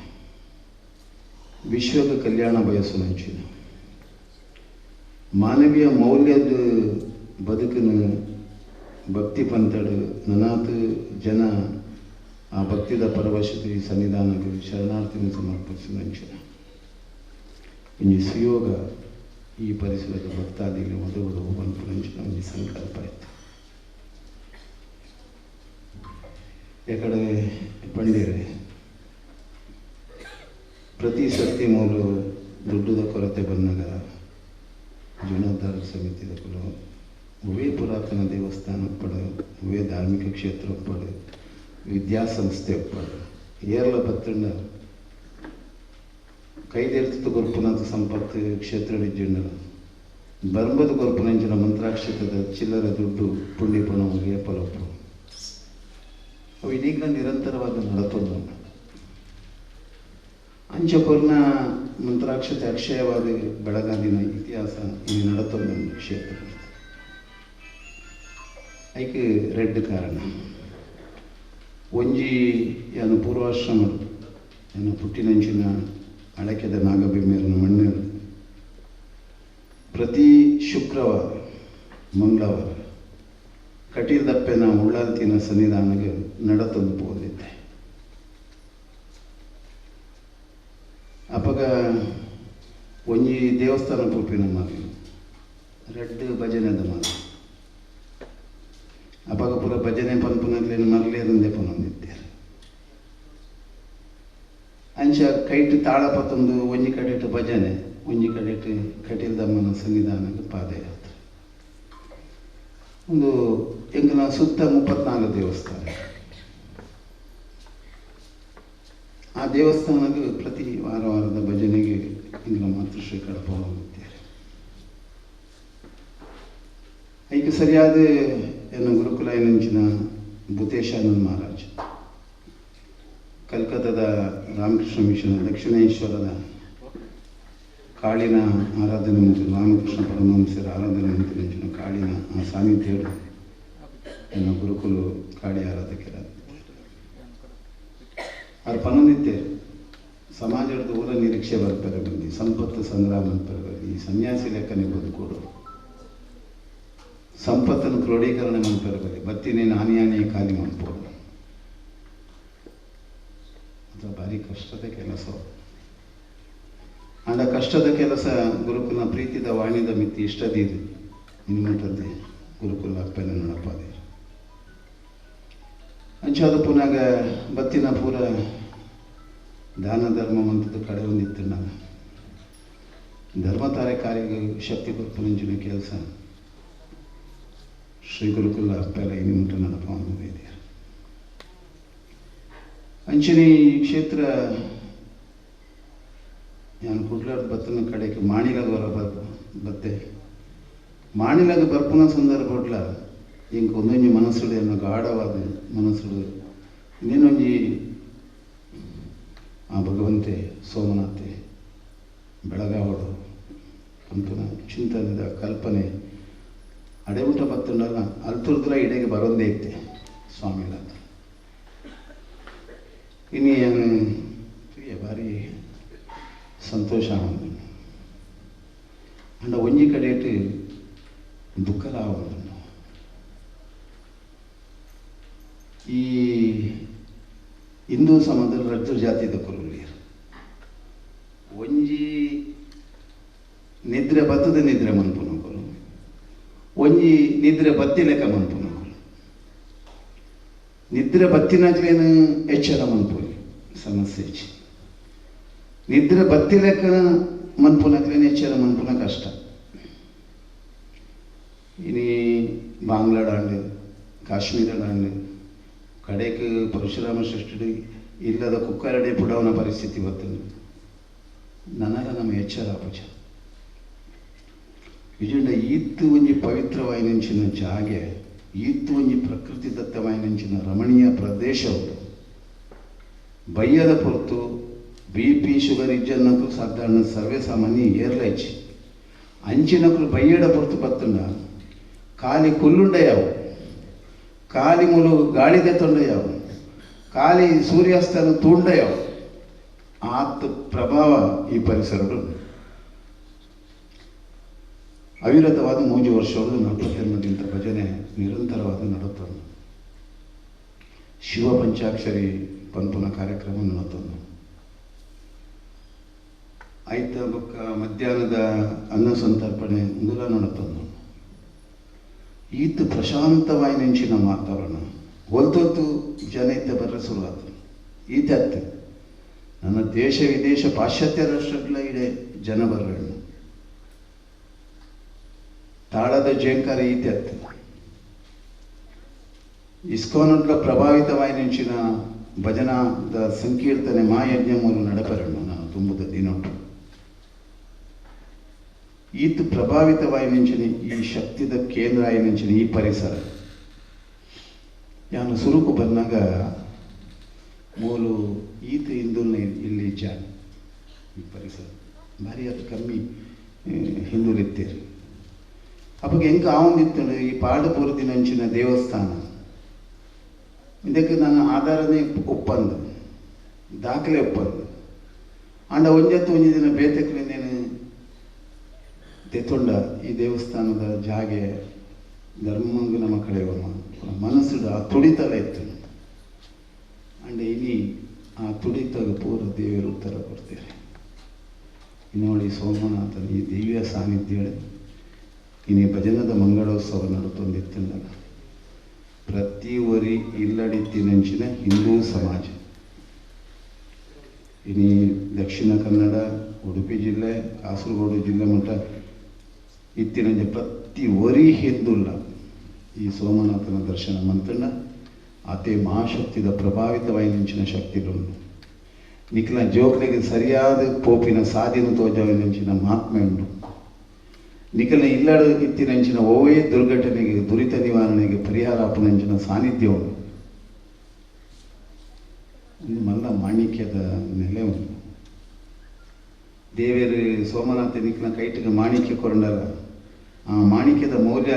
S3: ವಿಶ್ವದ ಕಲ್ಯಾಣ ಬಯಸುನಂಚಿನ ಮಾನವೀಯ ಮೌಲ್ಯದ ಬದುಕನ್ನು ಭಕ್ತಿ ಪಂಥಡು ನನಾತ್ ಜನ ಆ ಭಕ್ತಿದ ಪರವಶತೆ ಸನ್ನಿಧಾನಕ್ಕೆ ಶರಣಾರ್ಥಿನ ಸಮರ್ಪಿಸಿದಂಚಿನ ಒಂಜಿ ಸುಯೋಗ ಈ ಪರಿಸರದ ಭಕ್ತಾದಿಗಳು ಒದಗುಡು ಪನ್ಪುನಂಚಿನ ಒಂಜಿ ಸಂಕಲ್ಪ ಇತ್ತು. ಯಾಕಡೆ ಪಂಡಿರೆ ಪ್ರತಿ ಸರ್ತಿ ಮೂಲು ದುಡ್ಡುದ ಕೊರತೆ ಬಂದಾಗ ಜೀರ್ಣೋದ್ಧಾರ ಸಮಿತಿದ ಕುಲು ಒವೇ ಪುರಾತನ ದೇವಸ್ಥಾನ ಒಪ್ಪಡು, ಒವೇ ಧಾರ್ಮಿಕ ಕ್ಷೇತ್ರ ಒಪ್ಪಡು, ವಿದ್ಯಾಸಂಸ್ಥೆ ಒಪ್ಪಡು, ಏರ್ಲ ಬತ್ತಂಡ ಕೈದೇರ್ತು ಕೊರ್ಪುನಂತ ಸಂಪತ್ತು ಕ್ಷೇತ್ರ ವಿಜ್ಜುಂಡಲ ಬರ್ಬದು ಕೊರ್ಪುನಂಚಿನ ಮಂತ್ರಾಕ್ಷೇತ್ರದ ಚಿಲ್ಲರ ದುಡ್ಡು ಪುಂಡಿ ಪಣ ಏಪಲೊಪ್ಪು ಅವು ಇದೀಗ ನಿರಂತರವಾಗಿ ನಡತೊಂದು. ಅಂಚ ಕೊರ್ನ ಮಂತ್ರಾಕ್ಷತೆ ಅಕ್ಷಯವಾದ ಬೆಳಗಾದಿನ ಇತಿಹಾಸ ಇಲ್ಲಿ ನಡತೊಂದು ಕ್ಷೇತ್ರ ಐಕ್ ರೆಡ್ ಕಾರಣ ಒಂಜಿ ಯಾನು ಪೂರ್ವಾಶ್ರಮ ಯಾನು ಪುಟ್ಟಿನಂಚಿನ ಅಳಕೆದ ನಾಗಬಿಮ್ಮೇರನ ಮಣ್ಣೇರು ಪ್ರತಿ ಶುಕ್ರವಾರ ಮಂಗಳವಾರ ಕಟೀಲ್ದಪ್ಪೆನ ಉಳ್ಳಾಲ್ತಿನ ಸನ್ನಿಧಾನಕ್ಕೆ ನಡತಂದು ಪೋದಿದ್ದೆ. ಅಪಗ ಒಂಜಿ ದೇವಸ್ಥಾನ ಪೋಪಿನ ಮಾರಿ ರೆಡ್ ಭಜನೆದ ಮಾರಿ ಅಪಗ ಪೂರ ಭಜನೆ ಪನ್ಪುನಕ್ಲೇನು ಮರಲೇರಂದೇ ಪನೊಂದಿದ್ದೇರು. ಅಂಚ ಕೈಟ್ ತಾಳಪತ್ತೊಂದು ಒಂಜಿ ಕಡೆಟ್ ಭಜನೆ ಒಂಜಿ ಕಡೆಟ್ ಕಟೀಲ್ದಮ್ಮನ ಸನ್ನಿಧಾನಕ್ಕೆ ಪಾದಯಾತ್ರೆ. ಒಂದು ಎಂಕನ ಸುತ್ತ 34 ದೇವಸ್ಥಾನ. ಆ ದೇವಸ್ಥಾನಕ್ಕೆ ಪ್ರತಿ ವಾರ ವಾರದ ಭಜನೆಗೆ ಎಂಕನ ಮಾತೃಶ್ರೀ ಕಡಪ ಹೋಗುತ್ತಾರೆ. ಐಕೆ ಸರಿಯಾದ ಎನ್ನ ಗುರುಕುಲ ಏನಂಚಿನ ಭೂತೇಶಾನಂದ ಮಹಾರಾಜ್ ಕಲ್ಕತ್ತಾದ ರಾಮಕೃಷ್ಣ ಮಿಷನ್ ದಕ್ಷಿಣೇಶ್ವರದ ಕಾಳಿನ ಆರಾಧನೆ ಮತ್ತು ರಾಮಕೃಷ್ಣ ಪರಮಹಂಸರ ಆರಾಧನೆ ಮಂತಿನ ಕಾಳಿನ ಆ ಸಾನ್ನಿಧ್ಯ ಎನ್ನ ಗುರುಕುಲು ಕಾಳಿ ಆರಾಧಕರ ಅವ್ರು ಪನ್ನೊಂದಿತ್ತೇರು ಸಮಾಜದ ಊರ ನಿರೀಕ್ಷೆ ಬರ್ತಾರೆ ಬಂದು ಸಂಪತ್ತು ಸಂಗ್ರಹ ಅಂತಾರೆ ಬರಲಿ ಈ ಸನ್ಯಾಸಿ ಲೆಕ್ಕನೆ ಬದುಕೋಡು ಸಂಪತ್ತನ್ನು ಕ್ರೋಢೀಕರಣ ಮಾಡ್ತಾರೆ ಬರಲಿ ಬತ್ತಿನೇನು ಹಾನಿ ಹಾನಿ ಖಾಲಿ ಮಾಡ್ಬೋದು ಅದು ಭಾರಿ ಕಷ್ಟದ ಕೆಲಸ. ಅಂದ ಕಷ್ಟದ ಕೆಲಸ ಗುರುಕುಲ ಪ್ರೀತಿದ ವಾಣಿದ ಮಿತಿ ಇಷ್ಟದೀದು ನಿಮ್ಮಂಥದ್ದೇ ಗುರುಕುಲ ಅಪ್ಪನ ನಡಪಾದೆ ಅಂಚಾದ ಪುನಾಗ ಬತ್ತಿನ ಪೂರ ದಾನ ಧರ್ಮ ಮಂತದ ಕಡೆ ಒಂದಿತ್ತು. ನಾನು ಧರ್ಮ ತಾರೆ ಕಾರ್ಯ ಶಕ್ತಿ ಕೊರ್ಪುನಂಚಿನ ಕೆಲಸ ಶ್ರೀ ಗುರುಕುಲ ಅಪ್ಪೆಲ್ಲ ನಿಮ್ಮಟ ನಡಪ ಇದೆ. ಅಂಚನೆ ಈ ಕ್ಷೇತ್ರ ನಾನು ಕುಡ್ಲಾರ್ದ ಬತ್ತನ ಕಡೆಗೆ ಮಾಣಿಲಾಗ ಹೊರ ಬತ್ತೆ ಮಾಣಿಲಾಗ ಬರ್ಪುನ ಸಂದರ್ಭ ಹೊಡ್ಲ ಇಂಕ ಒಂದೊಂಜಿ ಮನಸ್ಸುಡು ಎನ್ನ ಗಾಢವಾದ ಮನಸ್ಸುಡು ಇನ್ನೇನೊಂಜಿ ಆ ಭಗವಂತೆ ಸೋಮನಾಥೆ ಬೆಳಗಾವಡು ಅಂತನ ಚಿಂತನದ ಕಲ್ಪನೆ ಅಡೆಮುಟ ಬತ್ತಂಡಲ್ಲ ಅಲ್ತುರ್ದಲ ಇಡೆಗೆ ಬರೋದೇ ಇತ್ತೆ ಸ್ವಾಮಿಗಳ. ಇನ್ನು ಭಾರಿ ಸಂತೋಷ ಆವೊಂದುಂಡು. ಆಂಡ ಒಂಜಿ ಕಡೆಟ್ ದುಃಖಲ ಆವೊಂದುಂಡು. ಈ ಹಿಂದೂ ಸಮಾಜದ ರಡ್ಡ್ ಜಾತಿದ ಕುರುಲಿಯರ್ ಒಂಜಿ ನಿದ್ರೆ ಬತ್ತದ ನಿದ್ರೆ ಮನ್ಪುನಕುಲು, ಒಂಜಿ ನಿದ್ರೆ ಬತ್ತಿ ಲೆಕ್ಕ ಮನ್ಪುನಕುಲು. ನಿದ್ರೆ ಬತ್ತಿನಕ್ಲೇನು ಎಚ್ಚರ ಮನ್ಪುಲಿ ಸಮಸ್ಯೆ ಹೆಚ್ಚು, ನಿದ್ರೆ ಬತ್ತಿ ಲೆಕ್ಕ ಮನ್ಪುನಕ್ಲೇನು ಎಚ್ಚರ ಮನ್ಪುನ ಕಷ್ಟ. ಇನಿ ಬಾಂಗ್ಲಾಡಾಂಡ್ ಕಾಶ್ಮೀರಡಾಂಡ್ ಕಡೆಕ್ ಪರಶುರಾಮ ಸೃಷ್ಟಿ ಇಲ್ಲದ ಕುಕ್ಕರಡೆ ಪುಡವನ ಪರಿಸ್ಥಿತಿ ಬರ್ತದೆ. ನನಲ ನಮ್ಮ ಎಚ್ಚರ ಆಪುಜ. ನಿಜಂಡ ಈತ್ ಒಂಜಿ ಪವಿತ್ರವಾಯಿನಂಚಿನ ಜಾಗೆ, ಈತ್ ಒಂಜಿ ಪ್ರಕೃತಿ ದತ್ತವಾಯಿನಂಚಿನ ರಮಣೀಯ ಪ್ರದೇಶ ಉಂಟು. ಬಯ್ಯದ ಪೊರ್ತು ಬಿ ಪಿ ಶುಗರ್ ಇಜ್ಜನ್ನಕುಲು ಸಾಧಾರಣ ಸರ್ವೇ ಸಾಮಾನ್ಯ ಏರ್ಲೈಚಿ ಅಂಚಿನಕುಲು ಬಯ್ಯಡ ಪೊರ್ತು ಬತ್ತುಂಡ ಖಾಲಿ ಕುಲ್ಲುಂಡ ಯಾವು, ಖಾಲಿ ಮುಲು ಗಾಳಿ ದೆತ್ತೊಂಡ ಯಾವು, ಖಾಲಿ ಸೂರ್ಯಾಸ್ತನ ತೂಂಡ ಯಾವು, ಆತ್ ಪ್ರಭಾವ ಈ ಪರಿಸರಡು. ಅವಿರತವಾದ 3 ವರ್ಷಗಳು 42 ದಿನದ ಭಜನೆ ನಿರಂತರವಾದ ನಡುತ್ತಂದು. ಶಿವ ಪಂಚಾಕ್ಷರಿ ಪನ್ಪುನ ಕಾರ್ಯಕ್ರಮ ನಡುತ್ತಂದು. ಆಯ್ತ ಬೊಕ್ಕ ಮಧ್ಯಾಹ್ನದ ಅನ್ನ ಸಂತರ್ಪಣೆ ಇಂದುಲ ನಡುತ್ತಂದು. ಈತ್ ಪ್ರಶಾಂತವಾಯಿನಂಚಿನ ವಾತಾವರಣ ಒಲ್ತೊತ್ತು ಜನ ಇತ್ತ ಬರ್ರೆ ಶುರುವಾತು. ಈತ ಅತ್ತು ನನ್ನ ದೇಶ ವಿದೇಶ ಪಾಶ್ಚಾತ್ಯ ರಾಷ್ಟ್ರಗಳ ಇಡೆ ಜನ ಬರ್ರಣ್ಣ ತಾಳದ ಜೇಂಕಾರ ಈತೆ ಅತ್ತು. ಇಸ್ಕಾನುಡ್ಲ ಪ್ರಭಾವಿತವಾಯಿನಂಚಿನ ಭಜನಾದ ಸಂಕೀರ್ತನೆ ಮಾಯಜ್ಞ ಮೂಲ ನಡಪರಣ್ಣ ನಾನು ತುಂಬುದ ದಿನೊಟ್ಟು. ಈತ್ ಪ್ರಭಾವಿತವಾಯಿನಂಚಿನ ಈ ಶಕ್ತಿದ ಕೇಂದ್ರ ಆಯಿನಂಚಿನ ಈ ಪರಿಸರ ನಾನು ಸುರುಕು ಬಂದಾಗ ಮೂಲು ಈತ ಹಿಂದೂಲ್ನ ಇಲ್ಲಿ ಜಾಗ ಈ ಪರಿಸರ ಭಾರಿ ಅದು ಕಮ್ಮಿ ಹಿಂದೂಲಿತ್ತೀರಿ. ಅಪ್ಪಗೆ ಹೆಂಗೆ ಆವಂದಿತ್ತು ಈ ಪಾಡಪುರದಿನಂಚಿನ ದೇವಸ್ಥಾನ ಇದಕ್ಕೆ ನಾನು ಆಧಾರನೇ ಒಪ್ಪಂದು ದಾಖಲೆ ಒಪ್ಪಂದು. ಆಂಡ ಒಂಜತ್ತು ಒಂಜಿ ದಿನ ಬೇತೆಕ್ಲೇನೇನು ತೆತ್ತೊಂಡ ಈ ದೇವಸ್ಥಾನದ ಜಾಗೆ ಧರ್ಮಂಗು ನಮ್ಮ ಕಡೆಯವರ ಮನಸ್ಸು ಆ ತುಡಿತಲ ಇತ್ತು. ಅಂಡ ಇನಿ ಆ ತುಡಿತಾಗ ಪೂರ ದೇವರು ಉತ್ತರ ಕೊಡ್ತಾರೆ. ಇನ್ನೋಡಿ ಸೋಮನಾಥನ ಈ ದಿವ್ಯ ಸಾನ್ನಿಧ್ಯ ಇನಿ ಭಜನದ ಮಂಗಳೋತ್ಸವ ನಡುತ್ತೊಂದಿತ್ತಿಲ್ಲ. ಪ್ರತಿ ಒರಿ ಇಲ್ಲಡಿತ್ತಿನಂಚಿನ ಹಿಂದೂ ಸಮಾಜ ಇನಿ ದಕ್ಷಿಣ ಕನ್ನಡ ಉಡುಪಿ ಜಿಲ್ಲೆ ಕಾಸರಗೋಡು ಜಿಲ್ಲೆ ಮಟ್ಟ ಇತ್ತಿನಂಚ ಪ್ರತಿ ಒರಿ ಹಿಂದುಲ್ಲ ಈ ಸೋಮನಾಥನ ದರ್ಶನ ಮಂತಣ್ಣ ಆತೆ ಮಹಾಶಕ್ತಿದ ಪ್ರಭಾವಿತವಾಯಿನಂಚಿನ ಶಕ್ತಿಗಳು ನಿಖಿಲ ಜೋಕ್ಲಿಗೆ ಸರಿಯಾದ ಪೋಪಿನ ಸಾಧಿನ ತೋಜಾವಿನಂಚಿನ ಮಹಾತ್ಮೆ ಉಂಟು. ನಿಖಲ ಇಲ್ಲಡು ಇತ್ತಿನಂಚಿನ ಓವೇ ದುರ್ಘಟನೆಗೆ ದುರಿತ ನಿವಾರಣೆಗೆ ಪರಿಹಾರ ಆಪುನಂಚಿನ ಸಾನ್ನಿಧ್ಯ ಉಂಟು. ಒಂದು ಮಲ್ಲ ಮಾಣಿಕ್ಯದ ನೆಲೆ ಉಂಟು. ದೇವೇರು ಸೋಮನಾಥ ನಿಖಿಲ ಕೈಟಿಗೆ ಮಾಣಿಕ್ಯ ಕೊರಂಡಲ್ಲ, ಆ ಮಾಣಿಕ್ಯದ ಮೌಲ್ಯ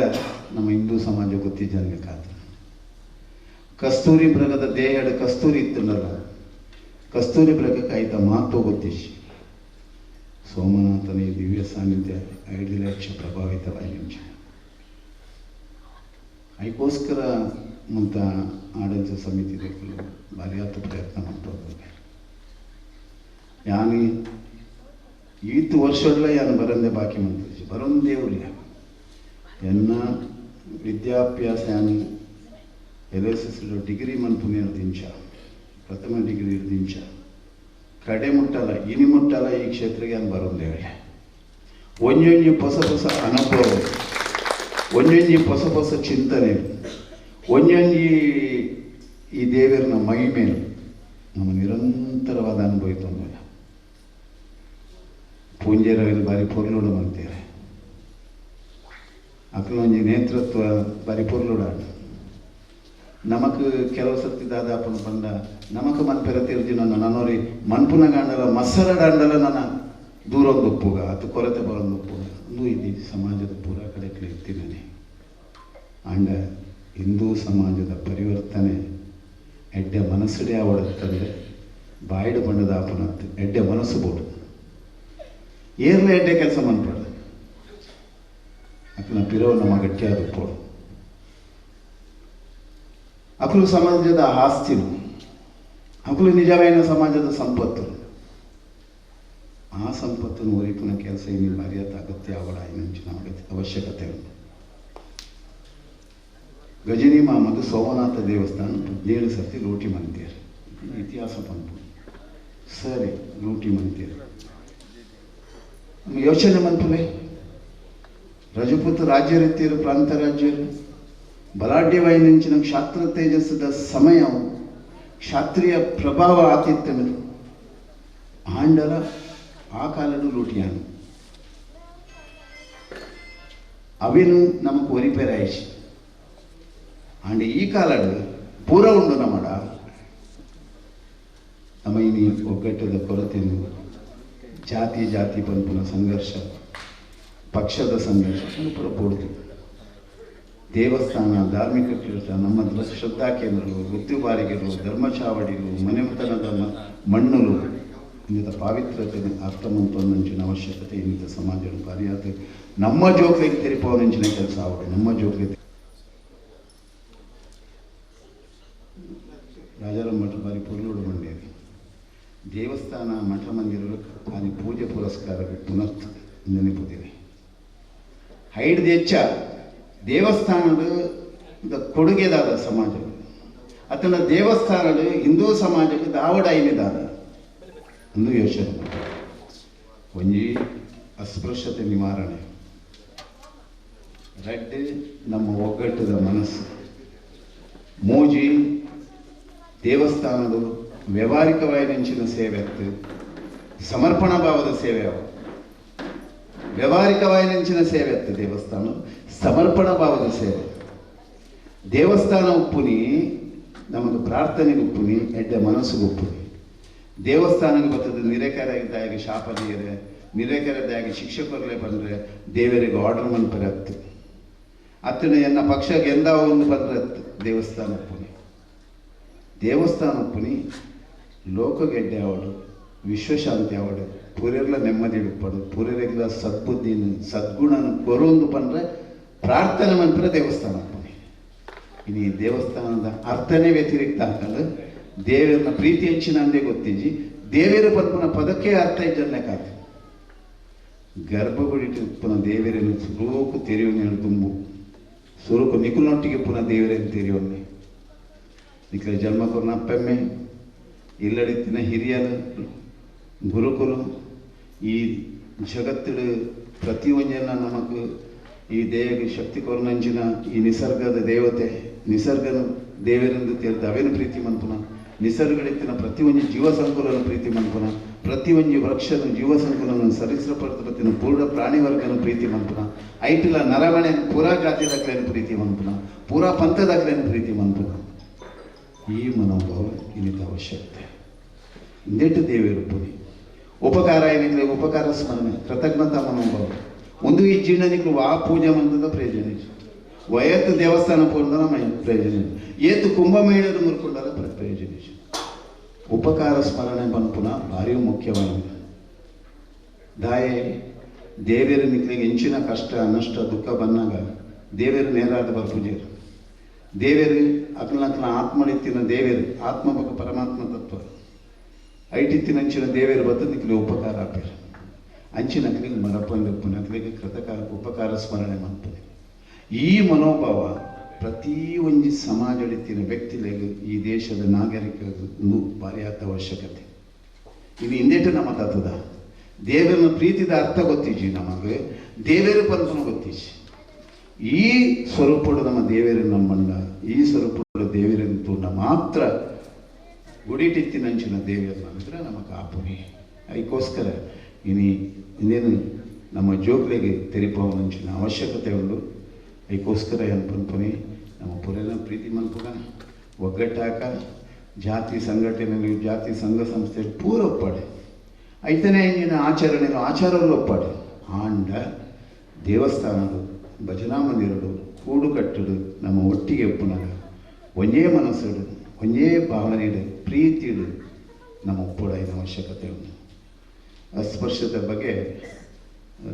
S3: ನಮ್ಮ ಹಿಂದೂ ಸಮಾಜ ಗೊತ್ತಿದ್ದಾನೆ. ಕಸ್ತೂರಿ ಮೃಗದ ದೇಹದ ಕಸ್ತೂರಿ ಇತ್ತಲ್ಲ, ಕಸ್ತೂರಿ ಮೃಗಕ್ಕೆ ಆಯ್ತ ಮಹತ್ವ ಗೊತ್ತಿಶ್. ಸೋಮನಾಥನ ಈ ದಿವ್ಯ ಸಾನ್ನಿಧ್ಯ 5 ಲಕ್ಷ ಪ್ರಭಾವಿತವಾಗಿ ಅದಕ್ಕೋಸ್ಕರ ಮುಂತ ಆಡಳಿತ ಸಮಿತಿ ಭಾರಿ ಪ್ರಯತ್ನ ಮಾಡ್ತಾ. ಯಾನು ಈತ್ ವರ್ಷಡ್ಲ ಯಾನು ಬರಂದೆ ಬಾಕಿ ಮಂತ್ರಿ ಬರಂದೇ ಉಲ್ಲ. ಎನ್ನ ವಿದ್ಯಾಭ್ಯಾಸ ಯಾನು ಎಲ್ ಎಸ್ ಎಸ್ ಡಿಗ್ರಿ ಮನ್ಪುನೆ ದಿಂಚ ಪ್ರಥಮ ಡಿಗ್ರಿ ದಿಂಚ ಕಡೆ ಮುಟ್ಟಲ್ಲ ಇನಿ ಮುಟ್ಟಲ್ಲ ಈ ಕ್ಷೇತ್ರಕ್ಕೆ ನಾನು ಬರೋದೇ ಹೇಳಿ. ಒಂಜೊಂಜಿ ಹೊಸ ಹೊಸ ಅನುಭವ, ಒಂಜೊಂಜಿ ಹೊಸ ಹೊಸ ಚಿಂತನೆ, ಒಂಜೊಂಜಿ ಈ ದೇವರನ ಮಹಿಮೆ ನಮ್ಮ ನಿರಂತರವಾದ ಅನುಭವ ತೊಂದರೆ. ಪೂಂಜೆರವೆಲ್ಲ ಬಾರಿ ಪೊರ್ಲುಡು ಅಂತಾರೆ, ಅಕ್ಲೊಂಜಿ ನೇತೃತ್ವ ಬಾರಿ ಪೊರ್ಲುಡ. ನಮಕ್ ಕೆಲವು ಸರ್ತಿ ದಾದಾಪನ ಪಂಡ ನಮಕ್ ಮನ್ಪೆರ ತಿರ್ಜಿನ ನನ್ನೋರಿ ಮನ್ಪುನ ಗಂಡಲ ಮಸರಡ ಅಂಡಲ ನನ್ನ ದೂರೊಂದು ಒಪ್ಪುಗ ಅದು ಕೊರತೆ ಬರೋದು ಒಪ್ಪುಗ ಅಂದು ಇಲ್ಲಿ ಸಮಾಜದ ಪೂರಾ ಕಡೆ ಇರ್ತೀನಿ. ಆಂಡ ಹಿಂದೂ ಸಮಾಜದ ಪರಿವರ್ತನೆ ಎಡ್ಡೆ ಮನಸ್ಸುಡೆ ಅವಡುತ್ತಂದ್ರೆ ಬಾಯಿಡು ಪಂಡದ ಆಪುನತ್ತು ಎಡ್ಡೆ ಮನಸ್ಸು ಬೋಡು ಏರ್ಲ ಎಡ್ಡೆ ಕೆಲಸ ಮನ್ಪಡು ಅಕ್ಲ ಪಿರವು ನಮ್ಮ ಗಟ್ಟಿಯಾದ ಪೋಡು ಅಕಲು ಸಮಾಜದ ಆಸ್ತಿನು ಅಕಲು ನಿಜವಾದ ಸಮಾಜದ ಸಂಪತ್ತು ಆ ಸಂಪತ್ತನ್ನು ಒರಿಪುನ ಕೆಲಸ ಇನ್ನು ಮರ್ಯಾದ ಅಗತ್ಯ ಅವಳ ಇನ್ನಂಚಿನ ಅವಶ್ಯಕತೆ ಉಂಟು. ಗಜನಿ ಮಾಮದು ಸೋಮನಾಥ ದೇವಸ್ಥಾನ 17 ಸರ್ತಿ ಲೂಟಿ ಮಂತೀರ್ ಇತಿಹಾಸ ಪಂಪು ಸರಿ ಲೂಟಿ ಮಂತೀರ್ ಯೋಚನೆ ಮನ್ಪುಲೆ ರಜಪೂತ ರಾಜ್ಯ ರೀತಿಯರು ಪ್ರಾಂತ ರಾಜ್ಯರು ಬಲಾಢ್ಯವಾಯಿನಂಚಿನ ಕ್ಷಾತ್ರ ತೇಜಸ್ಸದ ಸಮಯ ಕ್ಷಾತ್ರಿಯ ಪ್ರಭಾವ ಆತಿತ್ತನು ಆಂಡಲ ಆ ಕಾಲದ ಲೂಟಿಯಾನು ಅವಿನು ನಮಕ್ ಒರಿಪೇರಾಯಿಸಿ ಅಂಡ್ ಈ ಕಾಲಡು ಪೂರ ಉಂಡು ನಮ್ಮಡ ನಮ್ಮ ಇನಿ ಒಗ್ಗಟ್ಟದ ಕೊರತೆನು ಜಾತಿ ಜಾತಿ ಪಂಪುನ ಸಂಘರ್ಷ ಪಕ್ಷದ ಸಂಘರ್ಷ ಪೂರ ಪೂರ್ತಿ ದೇವಸ್ಥಾನ ಧಾರ್ಮಿಕ ಕ್ಷೇತ್ರ ನಮ್ಮ ಶ್ರದ್ಧಾ ಕೇಂದ್ರಗಳು ವೃತ್ತಿಬಾರಿಗೆಗಳು ಧರ್ಮಚಾವಡಿಗಳು ಮನೆಮತನದ ಮಣ್ಣುలు ಇನ್ನಿತ ಪಾವಿತ್ರತೆ ಅರ್ಥ ಮಂತೊಂದಂಚಿನ ಅವಶ್ಯಕತೆ ಇನ್ನಿತ ಸಮಾಜ ಪರ್ಯಾತ ನಮ್ಮ ಜೋಕ್ಲಿಗೆ ತೆರಿಪವನಂಚಿನ ಕೆಲಸ ಆವಡೆ ನಮ್ಮ ಜೋಕ್ಲಿಗೆ ರಾಜಾರಾಮ ಮಠ ಬಾರಿ ಪೊರ್ಲುಡು ಮಂಡೇರಿ ದೇವಸ್ಥಾನ ಮಠ ಮಂದಿರಗಳು ಅಲ್ಲಿ ಪೂಜೆ ಪುರಸ್ಕಾರ ಪುನರ್ ನೆನಪುತ್ತೀರಿ ಹೈಡ್ದು ಹೆಚ್ಚ ದೇವಸ್ಥಾನದ ಕೊಡುಗೆದಾದ ಸಮಾಜ ಅತನ ದೇವಸ್ಥಾನದ ಹಿಂದೂ ಸಮಾಜಕ್ಕೆ ದಾವಡ ಐನಿದಾದ ಅಂದು ಯೋಚನೆ ಒಂಜಿ ಅಸ್ಪೃಶ್ಯತೆ ನಿವಾರಣೆ ರೆಡ್ ನಮ್ಮ ಒಗ್ಗಟ್ಟದ ಮನಸ್ಸು ಮೋಜಿ ದೇವಸ್ಥಾನದ ವ್ಯವಹಾರಿಕವಾಯಿನಂಚಿನ ಸೇವೆ ಸಮರ್ಪಣಾ ಭಾವದ ಸೇವೆ ಅವು ವ್ಯವಹಾರಿಕವಾಯಿನಂಚಿನ ಸೇವೆ ಅತ್ತು ದೇವಸ್ಥಾನ ಸಮರ್ಪಣಾ ಭಾವದ ಸೇವೆ ದೇವಸ್ಥಾನ ಉಪ್ಪುನಿ ನಮಗೆ ಪ್ರಾರ್ಥನೆಗೆ ಉಪ್ಪುನಿ ಎಡ್ಡೆ ಮನಸ್ಸಿಗೆ ಉಪ್ಪುನಿ ದೇವಸ್ಥಾನಕ್ಕೆ ಬರ್ತದೆ ನಿರೇಕರಾಗಿದ್ದಾಗೆ ಶಾಪ ನೀರೆ ನಿರೇಕರದ್ದಾಗಿ ಶಿಕ್ಷಕರಲ್ಲೇ ಬಂದರೆ ದೇವರಿಗೆ ಆರ್ಡರ್ ಮನ್ಪರೆ ಅತ್ತು ಅತ್ತನ ಎನ್ನ ಪಕ್ಷಕ್ಕೆ ಎಂದ ಒಂದು ಬಂದರೆ ಅತ್ತು ದೇವಸ್ಥಾನ ಉಪ್ಪುನಿ ದೇವಸ್ಥಾನ ಉಪ್ಪುನಿ ಲೋಕಗೆಡ್ಡೆ ಅವಳು ವಿಶ್ವಶಾಂತಿ ಅವಳು ಪೂರೆರ್ಲ ನೆಮ್ಮದಿ ಉಪ್ಪಡು ಪೂರೆರೆಗ್ಲ ಸದ್ಬುದ್ಧಿನ ಸದ್ಗುಣನ ಕೊರೊಂದು ಬಂದರೆ ಪ್ರಾರ್ಥನೆ ಮಂತ್ರ ದೇವಸ್ಥಾನ ಉಪ್ಪುನಿ ಇನ್ನು ಈ ದೇವಸ್ಥಾನದ ಅರ್ಥನೇ ವ್ಯತಿರಿಕ್ತ ಅಂತಂದ್ರೆ ದೇವರನ್ನ ಪ್ರೀತಿ ಹೆಚ್ಚಿನ ಅಂದೇ ಗೊತ್ತಿಜ್ಜಿ ದೇವೇರ ಪದ್ಮನ ಪದಕ್ಕೆ ಅರ್ಥ ಇಜ್ಜನ್ನೆ ಕಾತು ಗರ್ಭಗುಡಿ ಪುನಃ ದೇವರನ್ನು ಸುರುಕು ತೆರೆಯುವನೆ ತುಂಬು ಸುರುಕು ನಿಕುಲೊಟ್ಟಿಗೆ ಪುನಃ ದೇವರನ್ನು ತೆರೆಯುವನ್ನೇ ನಿಖಲ ಜನ್ಮ ಕೊರ್ನ ಅಪ್ಪೆಮ್ಮೆ ಇಲ್ಲಡಿತ್ತಿನ ಹಿರಿಯರು ಗುರುಕುಲು ಈ ಜಗತ್ತಿಡು ಪ್ರತಿಯೊಂಜನ ನಮಕ್ ಈ ದೇಹಕ್ಕೆ ಶಕ್ತಿ ಕೊರ್ನಂಚಿನ ಈ ನಿಸರ್ಗದ ದೇವತೆ ನಿಸರ್ಗನ ದೇವರೆಂದು ತೀರ್ಥ ಅವೇನು ಪ್ರೀತಿ ಮನ್ಪುನ ನಿಸರ್ಗಡಿತ್ತಿನ ಪ್ರತಿಯೊಂದು ಜೀವ ಸಂಕುಲನ ಪ್ರೀತಿ ಮನ್ಪುನ ಪ್ರತಿಯೊಂದು ವೃಕ್ಷನ ಜೀವ ಸಂಕುಲನ ಸರೀಸೃಪತ್ತಿನ ಪೂರ್ಣ ಪ್ರಾಣಿವರ್ಗನ ಪ್ರೀತಿ ಮನ್ಪುನ ಐಟಿಲ ನರಮಣೆ ಪೂರಾ ಜಾತಿ ದಾಖಲೆಯನ್ನು ಪ್ರೀತಿ ಮನ್ಪುನ ಪೂರಾ ಪಂಥ ದಾಖಲೆಯನ್ನು ಪ್ರೀತಿ ಮನ್ಪುನ ಈ ಮನೋಭಾವ ಇನ್ನಿತ ಅವಶ್ಯಕತೆ ಇಂದೆಟ್ಟು ದೇವರು ಪುನಿ ಉಪಕಾರ ಏನಿದ್ರೆ ಉಪಕಾರ ಸ್ಮರಣೆ ಕೃತಜ್ಞತಾ ಮನೋಭಾವ ಒಂದು ಈ ಜೀರ್ಣನಿಕ್ಲು ಆ ಪೂಜೆ ಮಂತ್ರದ ಪ್ರಯೋಜನ ವಯತ್ತು ದೇವಸ್ಥಾನ ಪೂರ್ಣ ಪ್ರಯೋಜನ ಏತು ಕುಂಭಮೇಳದ ಮುರ್ಕೊಂಡಾಗ ಪ್ರಯೋಜನ ಉಪಕಾರ ಸ್ಮರಣೆ ಪನ್ಪುನ ಭಾರಿ ಮುಖ್ಯವಾಗಿದೆ ದಾಯೆ ದೇವೇರು ನಿಕ್ಲಿಗೆ ಎಂಚಿನ ಕಷ್ಟ ನಷ್ಟ ದುಃಖ ಬಂದಾಗ ದೇವೇರು ನೇರಾದ ಬರ್ಪೂಜೆರು ದೇವೇರು ಅಕ್ಲನಕ್ಲ ಆತ್ಮಡಿತ್ತಿನ ದೇವೇರು ಆತ್ಮ ಬಕ ಪರಮಾತ್ಮ ತತ್ವ ಐಟಿತ್ತಿನಂಚಿನ ದೇವೇರು ಬತ್ತು ನಿಕ್ಲಿ ಉಪಕಾರ ಆಪೇರು ಅಂಚಿನ ಅಕ್ಲಿಗೆ ಮರಪಂದು ಅಕ್ಲಿಗೆ ಕೃತಕ ಉಪಕಾರ ಸ್ಮರಣೆ ಮಾಡ್ತದೆ. ಈ ಮನೋಭಾವ ಪ್ರತಿ ಒಂಜಿ ಸಮಾಜಡಿತ್ತಿನ ವ್ಯಕ್ತಿಲೆಗ್ ಈ ದೇಶದ ನಾಗರಿಕ ಭಾರಿ ಆತ ಅವಶ್ಯಕತೆ. ಇದು ಹಿಂದೇಟ ನಮ್ಮ ತತ್ವದ ದೇವರನ್ನ ಪ್ರೀತಿದ ಅರ್ಥ ಗೊತ್ತಿಜ್ಜಿ ನಮಗೆ, ದೇವೇರು ಪಂಥನ ಗೊತ್ತಿಜ್ಜಿ. ಈ ಸ್ವರೂಪಡು ನಮ್ಮ ದೇವೇರು ನಮ್ಮಣ್ಣ, ಈ ಸ್ವರೂಪಡು ದೇವೇರಂತೂ ಮಾತ್ರ ಗುಡಿಟಿತ್ತಿನಂಚಿನ ದೇವರು ನಮ್ಮಿದ್ರೆ ನಮಗೆ ಆಪುನಿ. ಅದಕ್ಕೋಸ್ಕರ ಇನಿ ಇನ್ನೇನು ನಮ್ಮ ಜೋಕ್ಲೆಗೆ ತೆರಿಪವನಂಚಿನ ಅವಶ್ಯಕತೆ ಉಂಡು. ಅದಕ್ಕೋಸ್ಕರ ಏನು ಪನ್ಪುನಿ ನಮ್ಮ ಪುರೇನ ಪ್ರೀತಿ ಮನ್ಪುಗ ಒಗ್ಗಟ್ಟಾಕ ಜಾತಿ ಸಂಘಟನೆಗಳು ಜಾತಿ ಸಂಘ ಸಂಸ್ಥೆ ಪೂರ ಒಪ್ಪಾಡೆ ಐತನೇ ಇಂಜಿನ ಆಚರಣೆಗಳು ಆಚಾರಗಳು ಒಪ್ಪಾಡೆ ಆಂಡ ದೇವಸ್ಥಾನಗಳು ಭಜನಾ ಮಂದಿರಗಳು ಕೂಡುಕಟ್ಟಡು ನಮ್ಮ ಒಟ್ಟಿಗೆ ಒಪ್ಪುನಾಗ ಒಂದೇ ಮನಸ್ಸುಡು ಒಂದೇ ಭಾವನೆಡು ಪ್ರೀತಿಡು ನಮ್ಮ ಒಪ್ಪುಡಾಯಿನ ಅವಶ್ಯಕತೆ ಉಂಟು. ಅಸ್ಪೃಶ್ಯತೆ ಬಗ್ಗೆ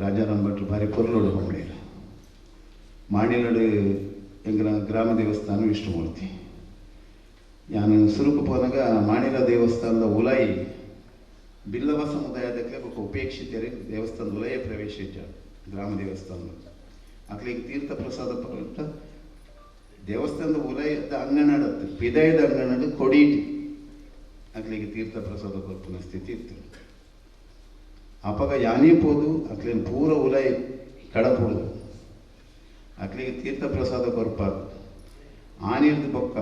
S3: ರಾಜಾರಾಮ್ ಭಟ್ರು ಭಾರಿ ಪೊರ್ಲೋಡು ಬಂಡೇರು. ಮಾಣಿಲಡು ಎಂಗ್ಲ ಗ್ರಾಮ ದೇವಸ್ಥಾನ ವಿಷ್ಣುಮೂರ್ತಿ. ನಾನು ಸುರುಕು ಪೋನಾಗ ಮಾಣಿಲ ದೇವಸ್ಥಾನದ ಉಲಾಯಿ ಬಿಲ್ಲವ ಸಮುದಾಯದಕ್ಕೆ ಬೊಕ್ಕ ಉಪೇಕ್ಷಿತರು ದೇವಸ್ಥಾನದ ಉಲಯ ಪ್ರವೇಶ ಇಜ್ಜ ಗ್ರಾಮ ದೇವಸ್ಥಾನ ಅಕ್ಲಿಗೆ ತೀರ್ಥ ಪ್ರಸಾದ ಪಟ್ಟ ದೇವಸ್ಥಾನದ ಉಲಯದ ಅಂಗನಡತ್ತು ಪಿದಯದ ಅಂಗನಡು ಕೊಡೀಟಿ ಅಕ್ಲಿಗೆ ತೀರ್ಥ ಪ್ರಸಾದ ಕೊರ್ಪುನ ಸ್ಥಿತಿ ಇತ್ತು. ಅಪಗ ಯಾನೇ ಪೋದು ಅಕ್ಲಿನ ಪೂರ ಉಲಯ ಕಡಪುಡು ಅಕ್ಲಿಗೆ ತೀರ್ಥ ಪ್ರಸಾದ ಕೊರ್ಪಾದು ಆನಿರ್ದು ಬೊಕ್ಕ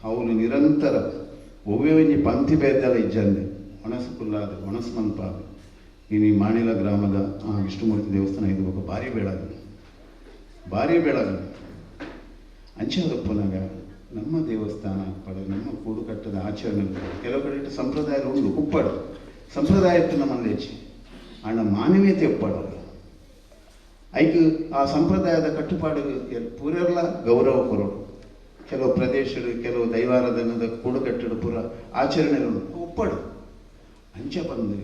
S3: ಅವನು ನಿರಂತರ ಒವ್ವೇ ಒಂಜಿ ಪಂಥಿ ಭೇದಲ ಇಜ್ಜಂದೆ ಒಣಸು ಕುಲ್ಲಾದ ಒಣಸು ಮನ್ಪಾದ ಇನಿ ಮಾಣಿಲ ಗ್ರಾಮದ ಆ ವಿಷ್ಣುಮೂರ್ತಿ ದೇವಸ್ಥಾನ ಇದು ಬೊಕ್ಕ ಭಾರಿ ಬೆಳಗು ಭಾರಿ ಬೆಳಗು ಅಂಚಾದಪ್ಪನಾಗ ನಮ್ಮ ದೇವಸ್ಥಾನ ಪಡೆ ನಮ್ಮ ಕೂಡುಕಟ್ಟದ ಆಚರಣೆ ಕೆಲವು ಕಡೆ ಸಂಪ್ರದಾಯ ಉಂಡು ಉಪ್ಪಾಡು ಸಂಪ್ರದಾಯತ್ತು ನಮ್ಮಲ್ಲಿ ಹೆಚ್ಚು ಅಣ್ಣ ಮಾನವೀಯತೆ ಒಪ್ಪಾಡು ಐಕ್ ಆ ಸಂಪ್ರದಾಯದ ಕಟ್ಟುಪಾಡು ಪೂರೆಲ್ಲ ಗೌರವ ಕೊರೋಡು. ಕೆಲವು ಪ್ರದೇಶಗಳು ಕೆಲವು ದೈವಾರಾಧನದ ಕೂಡುಕಟ್ಟಡು ಪೂರ ಆಚರಣೆಗಳು ಒಪ್ಪಾಡು ಅಂಚ ಬಂದು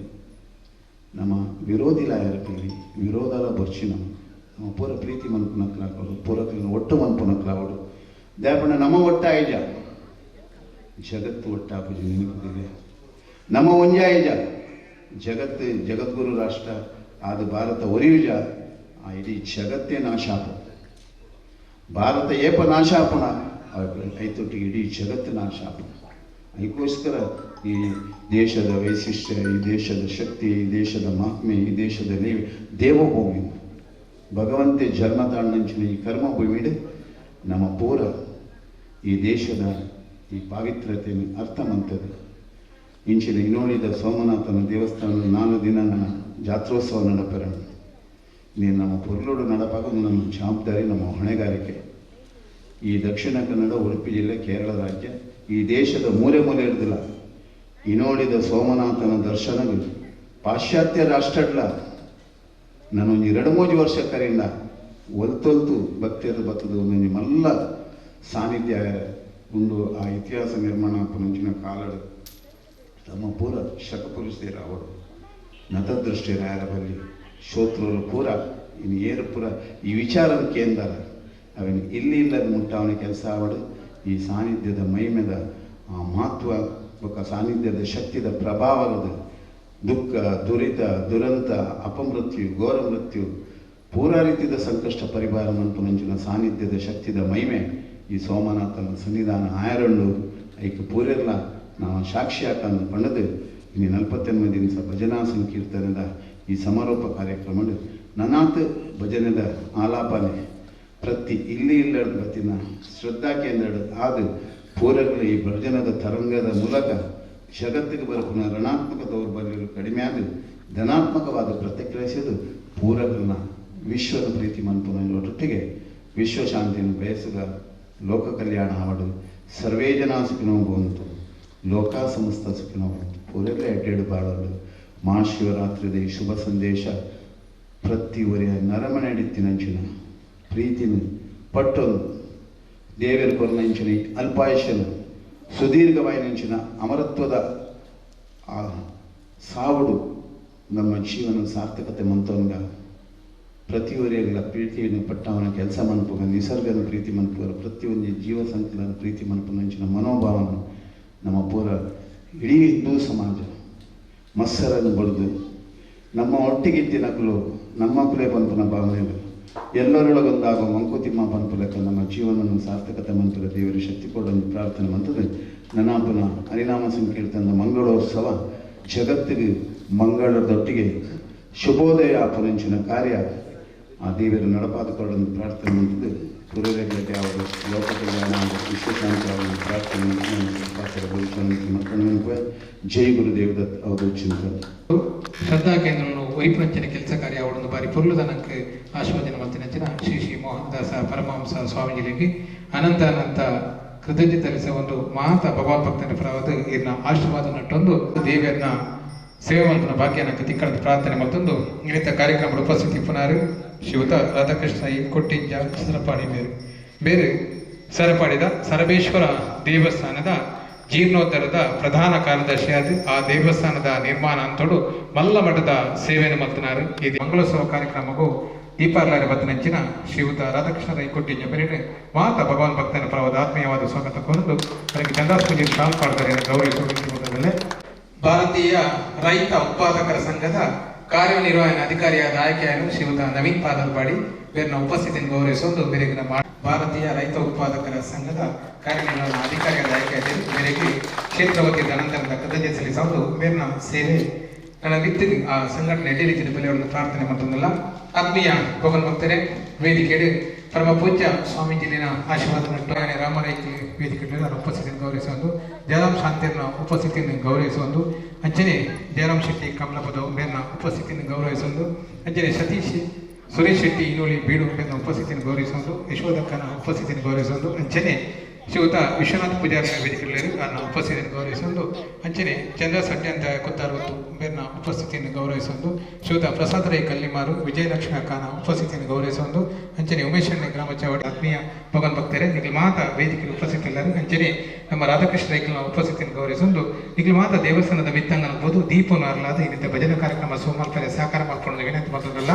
S3: ನಮ್ಮ ವಿರೋಧಿಲಾಯರಕಲ್ಲಿ ವಿರೋಧಲ ಬೊರ್ಚಿ ನಮ್ಮ ನಮ್ಮ ಪೂರ ಪ್ರೀತಿ ಮನ್ಪುನಕ್ಲಾಗೋಡು ಪೂರಕ್ಲಿನ ಒಟ್ಟು ಮನ್ಪುನಕ್ಲಾಗೋಡು ದೇಪಣ್ಣ ನಮ್ಮ ಒಟ್ಟಾಯಿಜ ಜಗತ್ತು ಒಟ್ಟಾಪುಜಿ ನೆನಪುದಿದೆ. ನಮ್ಮ ಒಂಜಾಯಿಜ ಜಗತ್ತು ಜಗದ್ಗುರು ರಾಷ್ಟ್ರ ಆದ ಭಾರತ ಒರಿಯುಜ ಆ ಇಡೀ ಜಗತ್ತೇ ನಾಶಾಪ ಭಾರತ ಏಪ ನಾಶಾಪಣ ಐತೊಟ್ಟಿಗೆ ಇಡೀ ಜಗತ್ತು ನಾಶಾಪಣ. ಅದಕ್ಕೋಸ್ಕರ ಈ ದೇಶದ ವೈಶಿಷ್ಟ್ಯ, ಈ ದೇಶದ ಶಕ್ತಿ, ಈ ದೇಶದ ಮಹಾತ್ಮೆ, ಈ ದೇಶದ ದೇವಭೂಮಿ ಭಗವಂತೆ ಜನ್ಮ ತಾಂಡಂಚಿನ ಈ ಕರ್ಮಭೂಮಿಡು ನಮ್ಮ ಪೂರ ಈ ದೇಶದ ಈ ಪಾವಿತ್ರ್ಯತೆಯನ್ನು ಅರ್ಥ ಮಂತದೆ. ಇಂಚಿನ ಇನ್ನೋಳಿದ ಸೋಮನಾಥನ ದೇವಸ್ಥಾನದ 4 ದಿನ ಜಾತ್ರೋತ್ಸವ ನಡಪೆರಣ ನೀನು ನಮ್ಮ ಪೊರ್ಲೋಡು ನಡಪಾಗ ನಮ್ಮ ಜವಾಬ್ದಾರಿ, ನಮ್ಮ ಹೊಣೆಗಾರಿಕೆ. ಈ ದಕ್ಷಿಣ ಕನ್ನಡ, ಉಡುಪಿ ಜಿಲ್ಲೆ, ಕೇರಳ ರಾಜ್ಯ ಈ ದೇಶದ ಮೂಲೆ ಮೂಲೆ ಇರೋದಿಲ್ಲ. ಇನ್ನೋಳಿದ ಸೋಮನಾಥನ ದರ್ಶನ ಪಾಶ್ಚಾತ್ಯ ರಾಷ್ಟ್ರಡ್ಲ ನಾನು 2-3 ವರ್ಷ ಕರೆಯಿಂದ ಒಲ್ತೊಲ್ತು ಭಕ್ತಿಯರು ಬತ್ತದು ಒಂದೊಂದು ಮಲ್ಲ ಸಾನ್ನಿಧ್ಯ ಉಂಡು. ಆ ಇತಿಹಾಸ ನಿರ್ಮಾಣ ಪುನಂಚಿನ ಕಾಲಡು ತಮ್ಮ ಪೂರ ಶಕಪುರುಷರ ಅವರು ನತದೃಷ್ಟಿರಾಯರ ಬಲ್ಲಿ ಶ್ರೋತೃರು ಪೂರ ಇನ್ನು ಏರು ಪೂರ ಈ ವಿಚಾರದ ಕೇಂದ್ರ ಅವನು ಇಲ್ಲಿ ಇಲ್ಲದ ಮುಟ್ಟಾವನ ಕೆಲಸ ಆವಡು. ಈ ಸಾನ್ನಿಧ್ಯದ ಮಹಿಮೆದ ಆ ಮಹತ್ವ ಬೊಕ್ಕ ಸಾನ್ನಿಧ್ಯದ ಶಕ್ತಿದ ಪ್ರಭಾವದ ದುಃಖ, ದುರಿತ, ದುರಂತ, ಅಪಮೃತ್ಯು, ಘೋರ ಮೃತ್ಯು ಪೂರ ರೀತಿಯ ಸಂಕಷ್ಟ ಪರಿಹಾರ ಮನ್ಪುನಂಚಿನ ಸಾನ್ನಿಧ್ಯದ ಶಕ್ತಿದ ಮಹಿಮೆ ಈ ಸೋಮನಾಥನ ಸನ್ನಿಧಾನ ಆಯರಂಡು ಐಕ್ ಪೂರೆಲ್ಲ ನಾವು ಸಾಕ್ಷಿ ಹಾಕನ್ನು ಪಂಡದು ಇನ್ನು 48 ದಿವಸ ಭಜನಾ ಸಂಕೀರ್ತನದ ಈ ಸಮಾರೋಪ ಕಾರ್ಯಕ್ರಮ ನನಾತ್ ಭಜನೆದ ಆಲಾಪನೆ ಪ್ರತಿ ಇಲ್ಲಿ ಇಲ್ಲ ಬತ್ತಿನ ಶ್ರದ್ಧಾ ಕೇಂದ್ರ ಆದ ಪೂರಗಳು ಈ ಭಜನದ ತರಂಗದ ಮೂಲಕ ಜಗತ್ತಿಗೆ ಬರಪುನ ಋಣಾತ್ಮಕ ದೌರ್ಬಲ್ಯಗಳು ಕಡಿಮೆ ಆದ ಧನಾತ್ಮಕವಾದ ಪ್ರತಿಕ್ರಿಯಿಸಿದು ಪೂರಗಳನ್ನ ವಿಶ್ವದ ಪ್ರೀತಿ ಮನ್ಪುನೊಟ್ಟಿಗೆ ವಿಶ್ವಶಾಂತಿಯನ್ನು ಬಯಸುವ ಲೋಕ ಕಲ್ಯಾಣ ಆವಡು ಸರ್ವೇ ಜನ ಸುಖಿನೋ ಭವಂತು, ಲೋಕ ಸಮಸ್ತ ಸುಖಿನೋ ಭವಂತು. ಪೂರೆಲ್ಲ ಎಡ್ಡೆಡು ಬಾಳಲು ಮಹಾಶಿವರಾತ್ರಿದ ಈ ಶುಭ ಸಂದೇಶ ಪ್ರತಿ ಒರೆಯ ನರಮನೆ ಅಡಿತ್ತಿನಂಚಿನ ಪ್ರೀತಿನ ಪಟ್ಟೊಂದು ದೇವರ ಕೊರನಂಚಿನ ಅಲ್ಪಾಯುಷ್ಯನ ಸುದೀರ್ಘವಾಯಿನಂಚಿನ ಅಮರತ್ವದ ಆ ಸಾವುಡು ನಮ್ಮ ಜೀವನ ಸಾರ್ಥಕತೆ ಮಂತವಂಗ ಪ್ರತಿಯೊರಿಯಗಳ ಪ್ರೀತಿಯನ್ನು ಪಟ್ಟವನ ಕೆಲಸ ಮನ್ಪುಗ ನಿಸರ್ಗನ ಪ್ರೀತಿ ಮನ್ಪುಗ ಪ್ರತಿಯೊಂದು ಜೀವ ಸಂಕಲನ ಪ್ರೀತಿ ಮನ್ಪುನಂಚಿನ ಮನೋಭಾವನ ನಮ್ಮ ಪೂರ ಇಡೀ ಹಿಂದೂ ಸಮಾಜ ಮತ್ಸರನ್ನು ಬಡಿದು ನಮ್ಮ ಒಟ್ಟಿಗಿತ್ತಿನಕಲು ನಮ್ಮ ಕುಲೇ ಪಂಪುನ ಭಾವನೆ ಎಲ್ಲರೊಳಗೊಂದಾಗುವ ಮಂಕುತಿಮ್ಮ ಪಂಪುಲಕ್ಕ ನಮ್ಮ ಜೀವನವನ್ನು ಸಾರ್ಥಕತೆ ಮಂತ್ರ ದೇವರ ಶಕ್ತಿ ಕೊಡಲು ಪ್ರಾರ್ಥನೆ ಮಂತದೆ. ನನಾಪನ ಹರಿನಾಮ ಸಂಕೀರ್ತನದ ಮಂಗಳೋತ್ಸವ ಜಗತ್ತಿಗೆ ಮಂಗಳದೊಟ್ಟಿಗೆ ಶುಭೋದಯ ಪುರಂಚಿನ ಕಾರ್ಯ ಆ ದೇವರು ನಡಪಾದುಕೊಳ್ಳಲು ಪ್ರಾರ್ಥನೆ ಮಂತದೆ. ಪೂರ್ವಗಳಿಗೆ ಅವರು ಲೋಕ ಕಲ್ಯಾಣ ವಿಶ್ವಶಾಂತಿ ಅವರನ್ನು ಪ್ರಾರ್ಥನೆ ಮಕ್ಕಳು. ಜೈ ಗುರುದೇವ ದತ್ ಅವರು ಚಿಂತನೆ
S2: ಶ್ರದ್ಧಾ ಕೇಂದ್ರವನ್ನು ಒರಿಪುನಂಚಿನ ಕೆಲಸ ಕಾರ್ಯ ಅವರೊಂದು ಬಾರಿ ಪೊರ್ಲುದನಕ್ಕೆ ಆಶೀರ್ವಚನ ಮಲ್ತಿನಂಚಿನ ಶ್ರೀ ಶ್ರೀ ಮೋಹನದಾಸ ಪರಮಹಂಸ ಸ್ವಾಮೀಜಿಗಳಿಗೆ ಅನಂತ ಅನಂತ ಕೃತಜ್ಞತೆ ತರಿಸ ಒಂದು ಮಹಾತ ಭಗವಾನ್ ಭಕ್ತನ ಪರವಾದ ಇರ್ನ ಆಶೀರ್ವಾದ ನಟ್ಟೊಂದು ದೇವಿಯನ್ನ ಸೇವೆ ಮಲ್ಪನ ಭಾಗ್ಯನಕ್ಕೆ ತಿಕ್ಕಳದ ಪ್ರಾರ್ಥನೆ ಮತ್ತೊಂದು ಇನ್ನಿತ ಕಾರ್ಯಕ್ರಮದ ಉಪಸ್ಥಿತಿ ಪುನಾರು ಶ್ರೀಯುತ ರಾಧಾಕೃಷ್ಣ ಈ ಕೊಟ್ಟಿಂಜ ಸರಪಾಡಿ ಬೇರೆ ಬೇರೆ ಸರಪಾಡಿದ ಸರಬೇಶ್ವರ ದೇವಸ್ಥಾನದ ಜೀರ್ಣೋದ್ಧಾರದ ಪ್ರಧಾನ ಕಾರ್ಯದರ್ಶಿಯಾದ ಆ ದೇವಸ್ಥಾನದ ನಿರ್ಮಾಣ ಅಂತೋಡು ಮಲ್ಲ ಮಠದ ಸೇವೆಯನ್ನು ಮಲ್ತನಾರು. ಈ ಮಂಗಳೋತ್ಸವ ಕಾರ್ಯಕ್ರಮಕ್ಕೂ ದೀಪಾರ್ಲಾರ ಬತ್ತನಂಚಿನ ಶ್ರೀಯುತ ರಾಧಾಕೃಷ್ಣ ರೈ ಕೊಟ್ಟಿಂಜ ಬೆರೆನೆ ಮಾತ ಭಗವಾನ್ ಭಕ್ತನ ಪರವಾದ ಆತ್ಮೀಯವಾದ ಸ್ವಾಗತ ಕೋರಲು ಅದಕ್ಕೆ ಚಂದಾಸ್ ಪೂಜೆ ಶಾಲ್ ಪಾಡ್ತಾರೆ ಗೌರವಿಸುವ. ಭಾರತೀಯ ರೈತ ಉತ್ಪಾದಕರ ಸಂಘದ ಕಾರ್ಯನಿರ್ವಹಣಾ ಅಧಿಕಾರಿಯಾದ ಆಯ್ಕೆಯನ್ನು ಶ್ರೀಯುತ ನವೀನ್ ಪಾದಲ್ಪಾಡಿ ಬೇರ್ನ ಉಪಸ್ಥಿತಿಯನ್ನು ಗೌರವಿಸುವುದು ಬೇರೆಗಿನ ಭಾರತೀಯ ರೈತ ಉತ್ಪಾದಕರ ಸಂಘದ ಕಾರ್ಯನಿರ್ವಹಣಾ ಅಧಿಕಾರಿಯಾದ ಆಯ್ಕೆಯಾದ ಮೇರೆಗೆ ಕ್ಷೇತ್ರವತಿ ಅನಂತರದ ಕೃತಜ್ಞತೆ ಸಲ್ಲಿಸುವುದು ಮೇರ್ನ ಸೇವೆ ನನ್ನ ಬಿತ್ತಿನ ಆ ಸಂಘಟನೆ ಎಡ್ಡಿ ರೀತಿಯ ಬೆಲೆಯನ್ನು ಪ್ರಾರ್ಥನೆ ಮಾಡ್ತದಲ್ಲ. ಆತ್ಮೀಯ ಭಗವನ್ ಭಕ್ತರೇ, ವೇದಿಕೆಯಡಿ ಪರಮ ಪೂಜ್ಯ ಸ್ವಾಮೀಜಿನ ಆಶೀರ್ವಾದ ರಾಮರೈತಿ ವೇದಿಕೆ ಉಪಸ್ಥಿತಿಯನ್ನು ಗೌರವಿಸುವುದು, ಜಯರಾಮ್ ಶಾಂತಿಯನ್ನ ಉಪಸ್ಥಿತಿಯನ್ನು ಗೌರವಿಸುವುದು, ಅಂಚನೆ ಜಯರಾಮ್ ಶೆಟ್ಟಿ ಕಮಲಪದ ಮೇರ್ನ ಉಪಸ್ಥಿತಿಯನ್ನು ಗೌರವಿಸುವುದು, ಅಂಚನೆ ಸತೀಶ್ ಸುರೇಶ್ ಶೆಟ್ಟಿ ಇನ್ನೋಳಿ ಬೀಡು ಮೇರ್ನ ಉಪಸ್ಥಿತಿಯನ್ನು ಗೌರವಿಸುವುದು, ಯಶೋಧಕ್ಕನ ಉಪಸ್ಥಿತಿಯನ್ನು ಗೌರವಿಸುವುದು, ಅಂಚನೆ ಶ್ರೀಯುತ ವಿಶ್ವನಾಥ್ ಪೂಜಾರಿ ವೇದಿಕೆಯಲ್ಲಿ ನನ್ನ ಉಪಸ್ಥಿತಿಯನ್ನು ಗೌರವಿಸುವುದು, ಅಂಚನೆ ಚಂದ್ರ ಸಡ್ಯಂತ ಕೊತ್ತಾರವತ್ತು ಮೇರ್ನ ಉಪಸ್ಥಿತಿಯನ್ನು ಗೌರವಿಸುವುದು, ಶ್ರೀಯುತ ಪ್ರಸಾದ್ ರೈ ಕಲ್ಲಿಮಾರು ವಿಜಯಲಕ್ಷ್ಮಿ ಅಕ್ಕನ ಉಪಸ್ಥಿತಿಯನ್ನು ಗೌರವಿಸುವುದು, ಅಂಚನೆ ಉಮೇಶಣ್ಣ ಗ್ರಾಮ ಚಾವಡಿ. ಆತ್ಮೀಯ ಭಗವಾನ್ ಭಕ್ತರೇ, ನಿಗಲು ಮಾತ ವೇದಿಕೆ ಉಪಸ್ಥಿತಿ ಇಲ್ಲರು ಅಂಚನೆ ನಮ್ಮ ರಾಧಾಕೃಷ್ಣ ರೈಕಲ್ನ ಉಪಸ್ಥಿತಿಯನ್ನು ಗೌರವಿಸುವುದು, ನಿಗಲು ಮಾತ ದೇವಸ್ಥಾನದ ಮಿತ್ತಂಗನ ಬೋದು ದೀಪವನ್ನು ಅರಲಾದ ಇನ್ನಿತ ಭಜನಾ ಕಾರ್ಯಕ್ರಮ ಸೋಮಾಲ್ಪರೆ ಸಹಕಾರ ಮಾಡಿಕೊಂಡು ವಿನಂತಿ ಮಾಡ್ತದಲ್ಲ.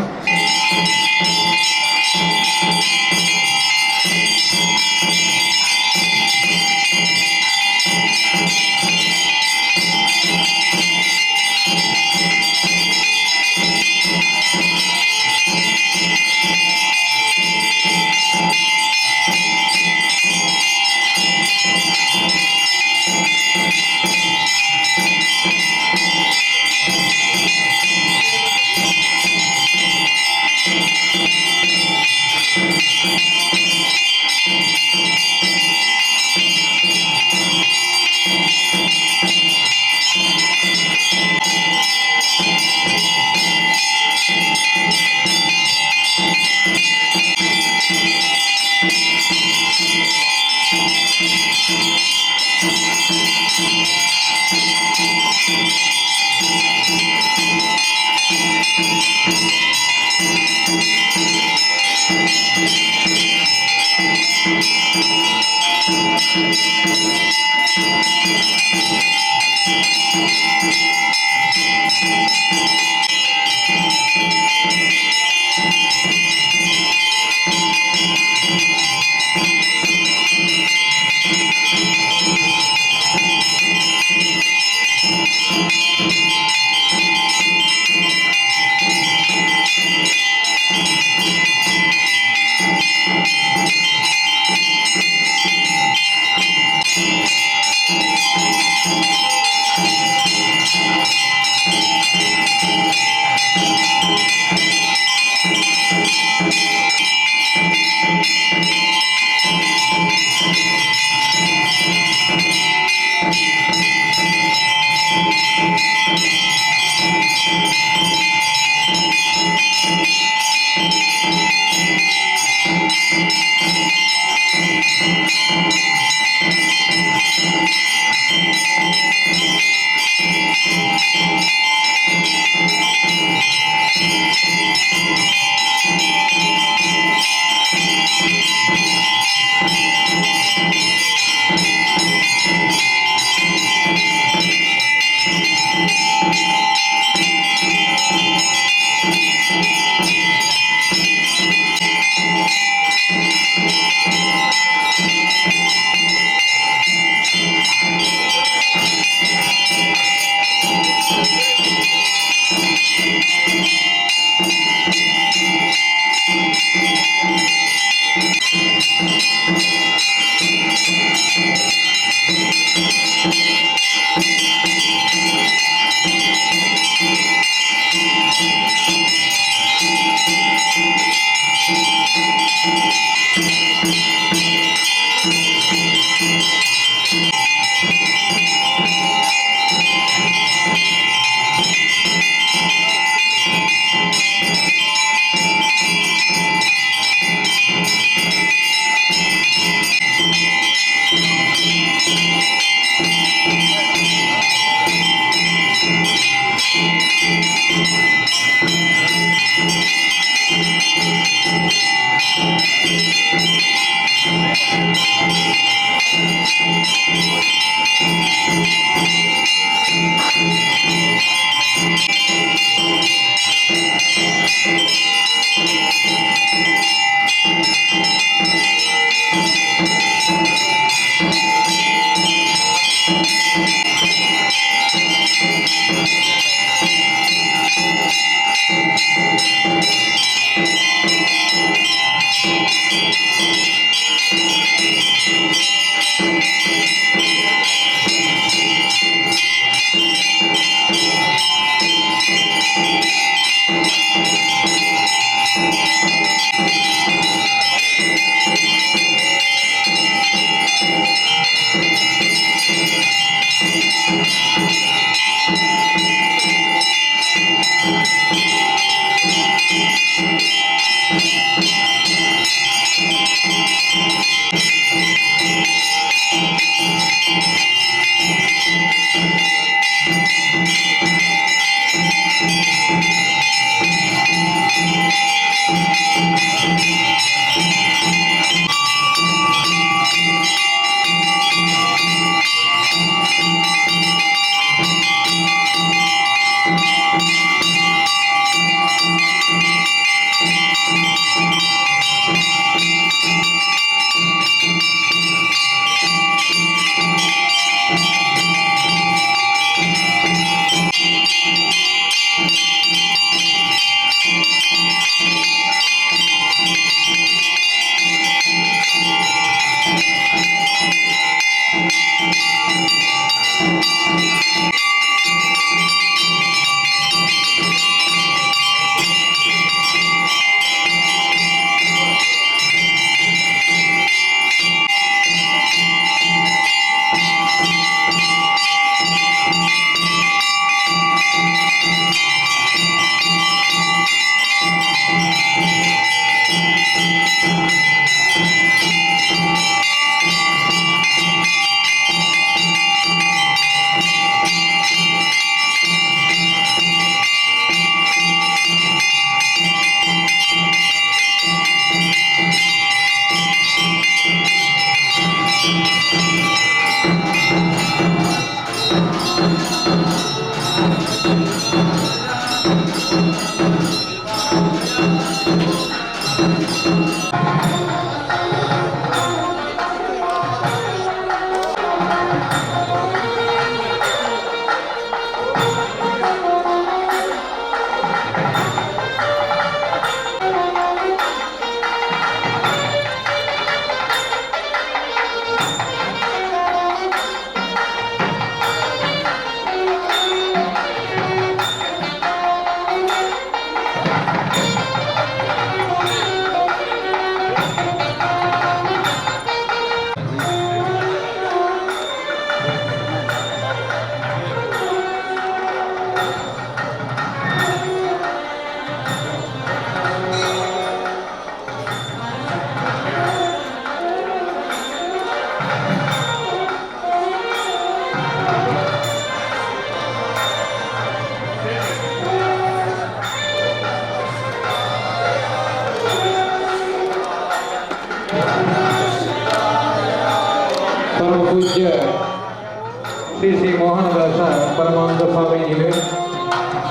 S2: Shri Shri Mohanadasa Paramahamsa ಸ್ವಾಮೀಜಿಗಳು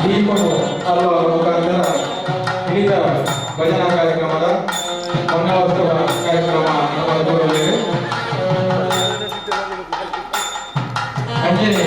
S2: ದೀಪನು ಅಲ್ವ ಮುಖಾಂತರ ವಿವಿಧ ಭಜನಾ ಕಾರ್ಯಕ್ರಮದ ಮಂಗಳೋತ್ಸವ ಕಾರ್ಯಕ್ರಮ ನಮ್ಮ ತೋರಲಿದೆ. ಅಂಜನೆ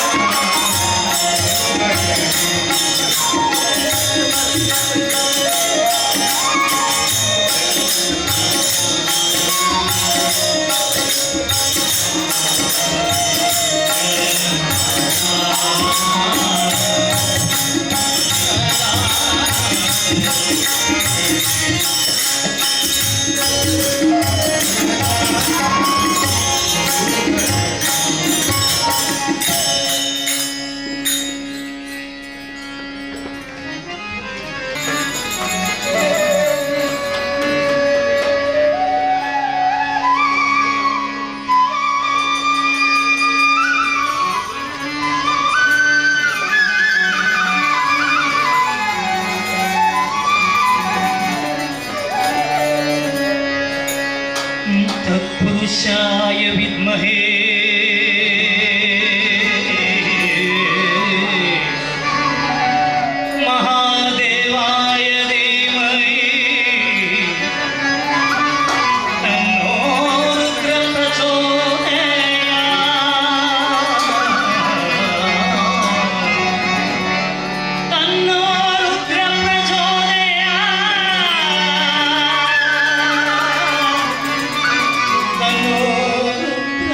S1: Thank you.
S4: ತತ್ಪುರುಷಾಯ ವಿದ್ಮಹೇ ಮಹಾದೇವಾಯ ಧೀಮಹಿ ತನ್ನೋ ರುದ್ರ ಪ್ರಚೋದಯಾತ್. ತನ್ನೋ ರುದ್ರ ಪ್ರಚೋದಯಾತ್. ತನ್ನೋ ರುದ್ರ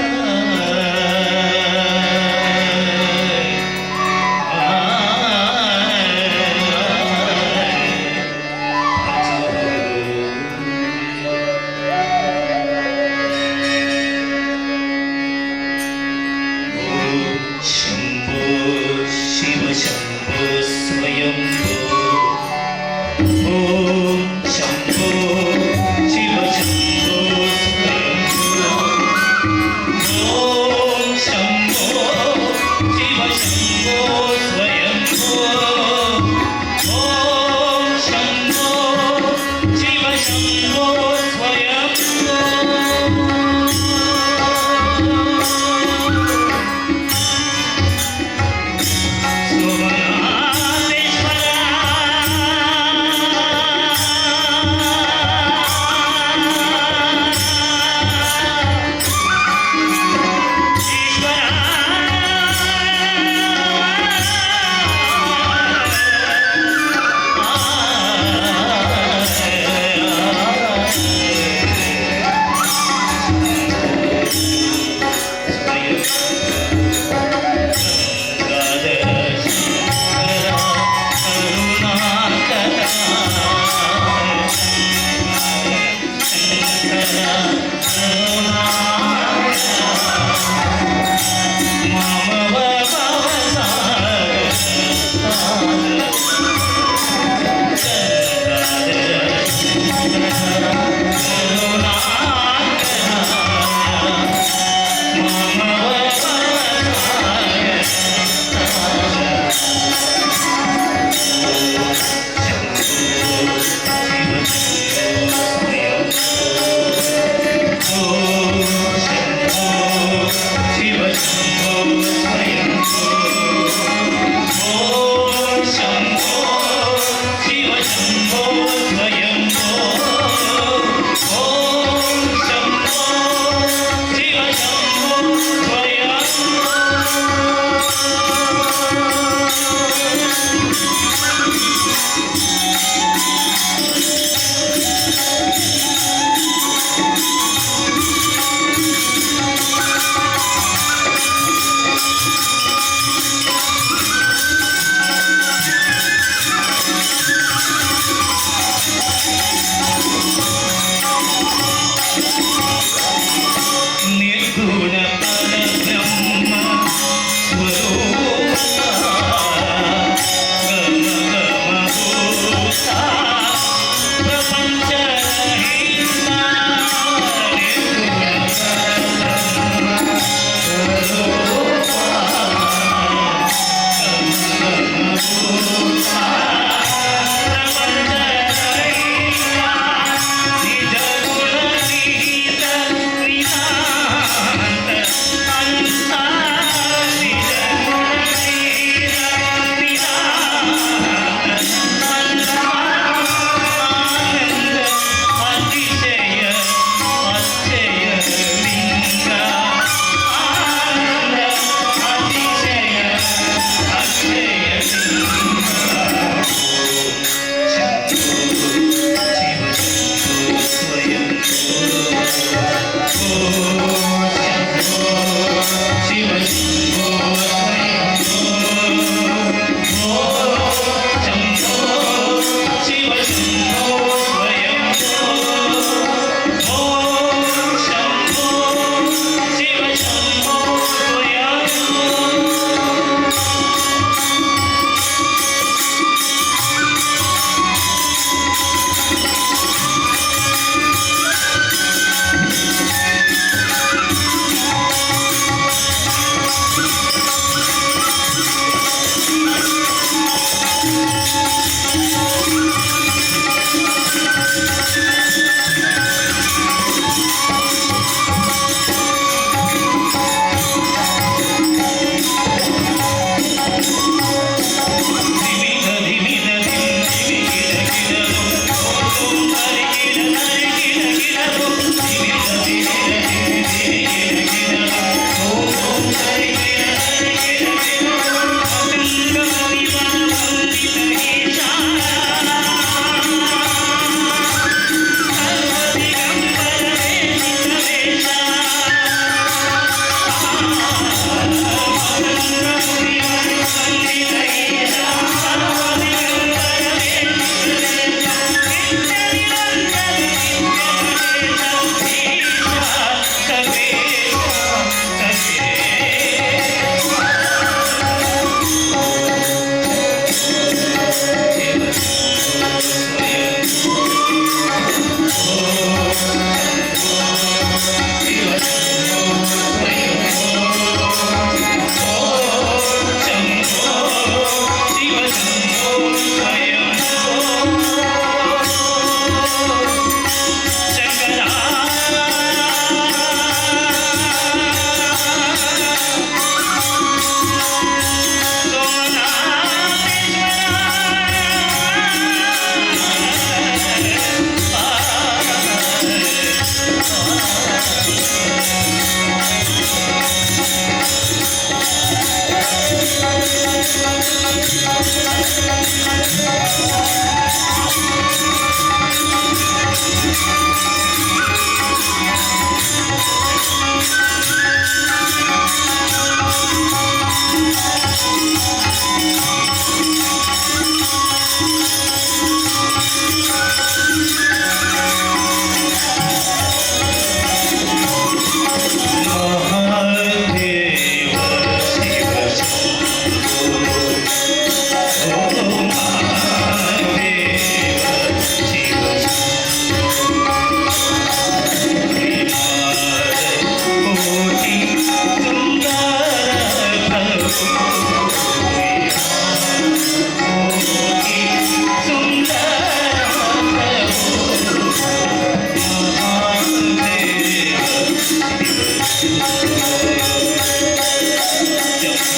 S4: Shiva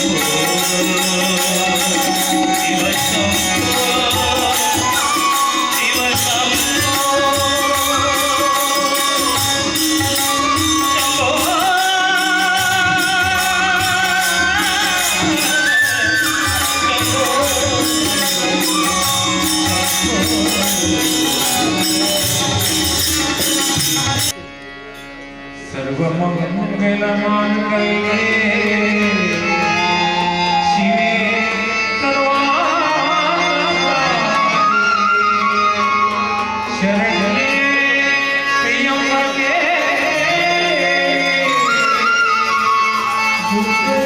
S4: Shambho, Shiva Shambho,
S2: ಸರ್ವಮಂಗಲಮಾಂಗಲ್ಯೇ ಶಿವೆ ಸರ್ವಾರ್ಥ ಶರಣ್ಯೇ ತ್ರ್ಯಂಬಕೆ Durga.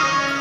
S4: Thank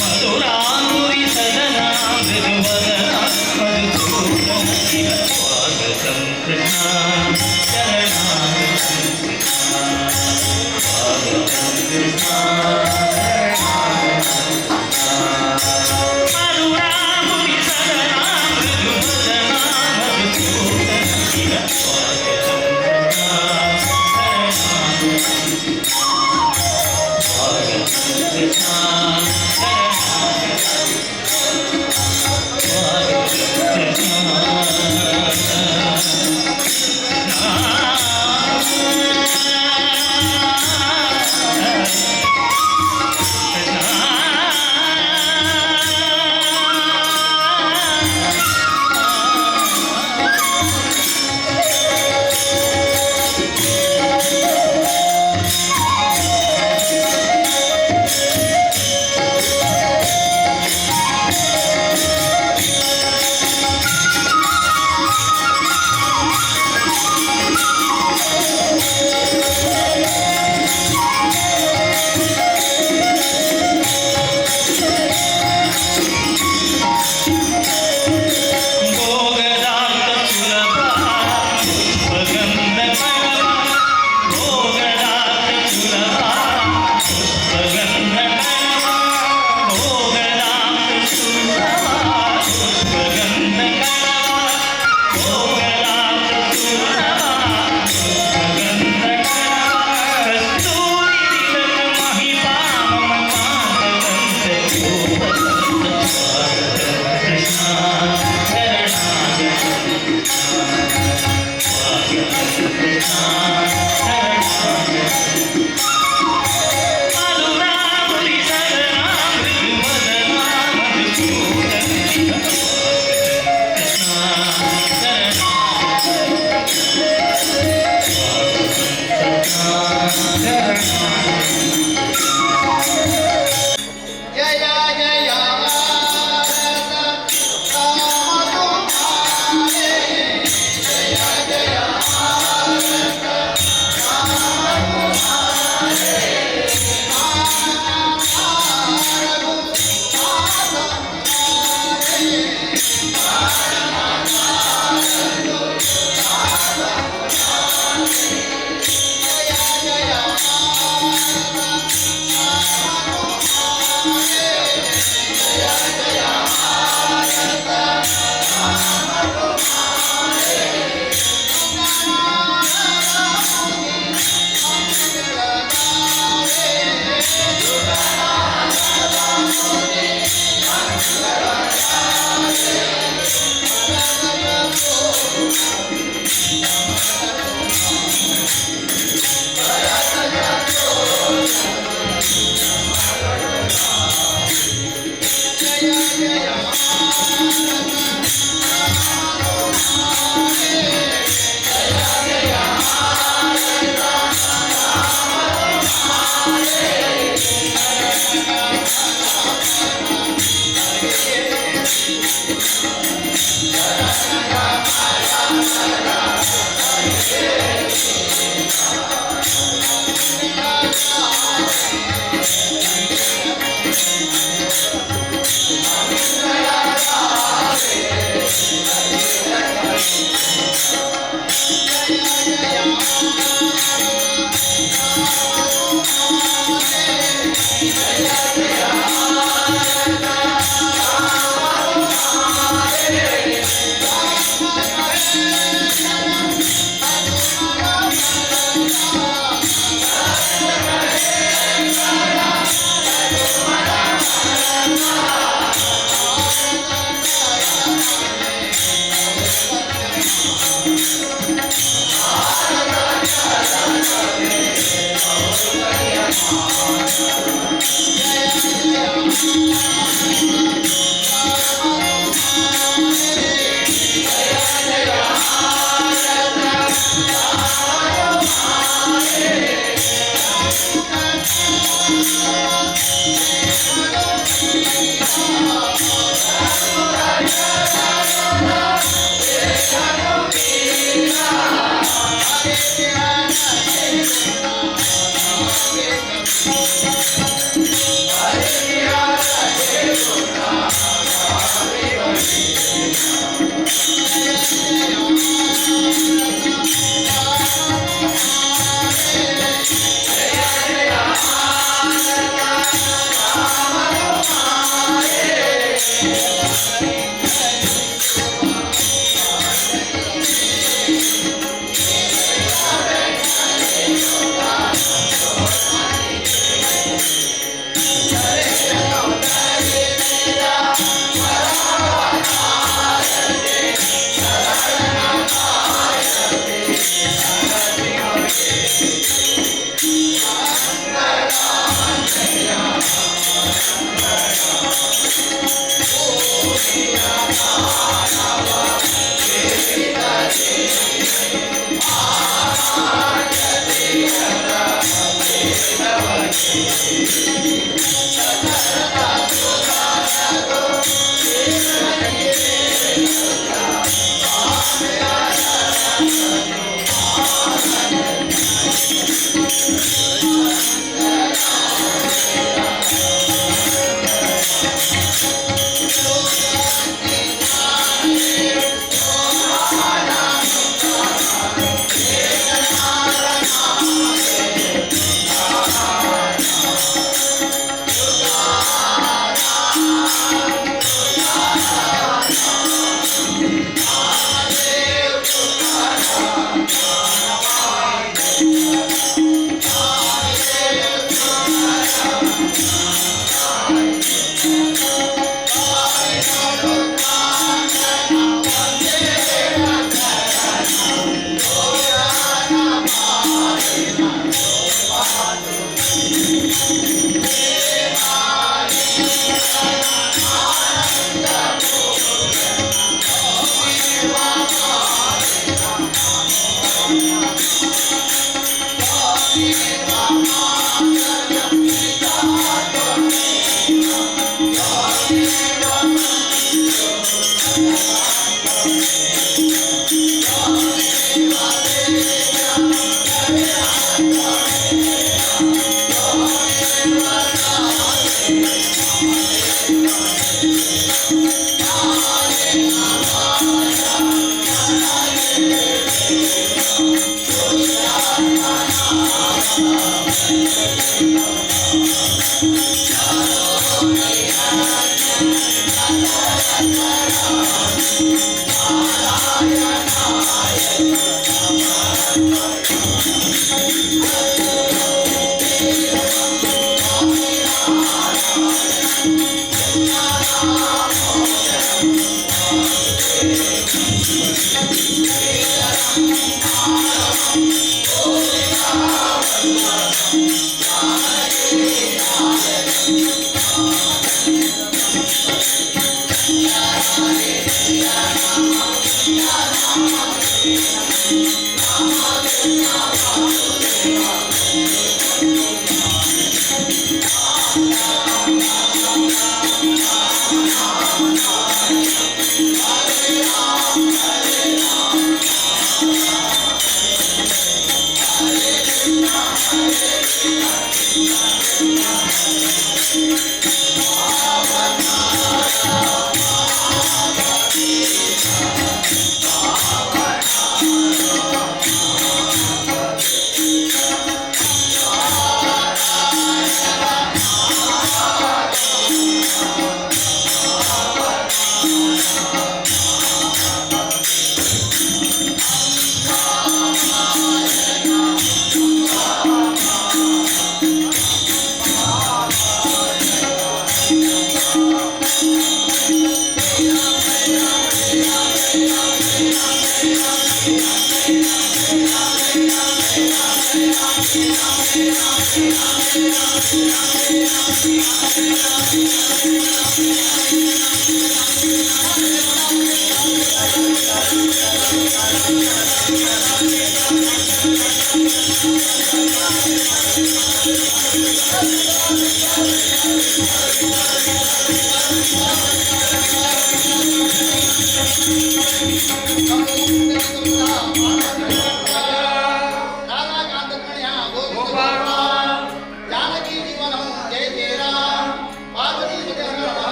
S4: Madhurapuri Sadana Mriduvadana Madhusudana Swagatam Krishna Sharanagatam Krishna Swagatam Krishna Sharanagatam Madhurapuri Sadana Mriduvadana Madhusudana Swagatam Krishna Sharanagatam Swagatam Krishna
S5: Jaya Jaya.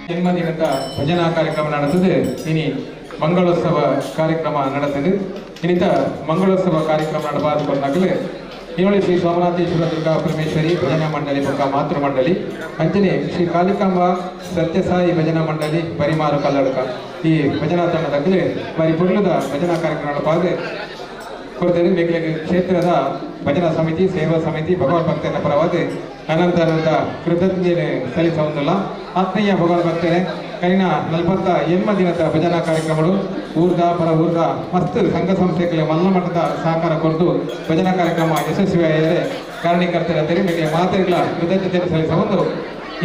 S2: ಜನ್ಮದಿನದ ಭಜನಾ ಕಾರ್ಯಕ್ರಮ ನಡೆದಿದೆ. ಇನಿ ಮಂಗಳೋತ್ಸವ ಕಾರ್ಯಕ್ರಮ ನಡೆದಿದೆ. ಇನ್ನಿತ ಮಂಗಳೋತ್ಸವ ಕಾರ್ಯಕ್ರಮ ನಡೆಬಾರ್ದು. ಇನ್ನೊಳಿ ಶ್ರೀ ಸೋಮನಾಥೇಶ್ವರ ದುರ್ಗಾ ಪರಮೇಶ್ವರಿ ಭಜನಾ ಮಂಡಳಿ ಬೊಕ್ಕ ಮಾತೃ ಮಂಡಳಿ, ಅಂಚನೆ ಶ್ರೀ ಕಾಳಿಕಾಂಬ ಸತ್ಯಸಾಯಿ ಭಜನಾ ಮಂಡಳಿ ಪರಿಮಾರು ಕಲ್ಲಡ್ಕ ಈ ಭಜನಾ ತಂಡದಲ್ಲಿ ಬಾರಿ ಪೊರ್ಲುದ ಭಜನಾ ಕಾರ್ಯಕ್ರಮ ಪಾದೆ ಕೊಡ್ತೇವೆ. ಮೇಕಲೆಗೆ ಕ್ಷೇತ್ರದ ಭಜನಾ ಸಮಿತಿ, ಸೇವಾ ಸಮಿತಿ, ಭಗವದ್ ಭಕ್ತರ ಪರವಾದ ಅನಂತ ಅನಂತ ಕೃತಜ್ಞತೆ ಸಲ್ಲಿಸುವುದಿಲ್ಲ. ಆತ್ಮೀಯ ಭಗವದ್ ಭಕ್ತರೇ, ಕರಿನ 48 ದಿನದ ಭಜನಾ ಕಾರ್ಯಕ್ರಮಗಳು ಊರ್ದ ಪರ ಊರ್ದ ಮಸ್ತ್ ಸಂಘ ಸಂಸ್ಥೆಗಳ ಮಲ್ಲ ಮಟ್ಟದ ಸಹಕಾರ ಕೊರದು ಭಜನಾ ಕಾರ್ಯಕ್ರಮ ಯಶಸ್ವಿಯಾದರೆ ಕಾರಣೀಕರ್ತರಾದರೆ ಮೇಕಲೆ ಮಾತೆಗಳ ಕೃತಜ್ಞತೆ ಸಲ್ಲಿಸುವುದು.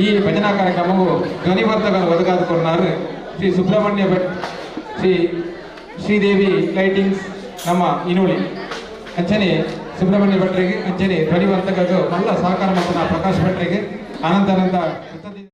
S2: ಈ ಭಜನಾ ಕಾರ್ಯಕ್ರಮವು ಧ್ವನಿವರ್ಧಕರು ಒದಗಾದ ಕೊಡ್ನಾರು ಶ್ರೀ ಸುಬ್ರಹ್ಮಣ್ಯ ಭಟ್, ಶ್ರೀ ಶ್ರೀದೇವಿ ಲೈಟಿಂಗ್ಸ್ ನಮ್ಮ ಇನುಳಿ. ಅಂಚನೆ ಸುಬ್ರಹ್ಮಣ್ಯ ಭಟ್ರಿಗೆ, ಅಂಚನೆ ಧ್ವನಿವರ್ಧಕರು ಮಲ್ಲ ಸಹಕಾರ ಮತ್ತು ಪ್ರಕಾಶ್ ಭಟ್ರಿಗೆ ಅನಂತ ಅನಂತ ಕೃತಜ್ಞತೆ.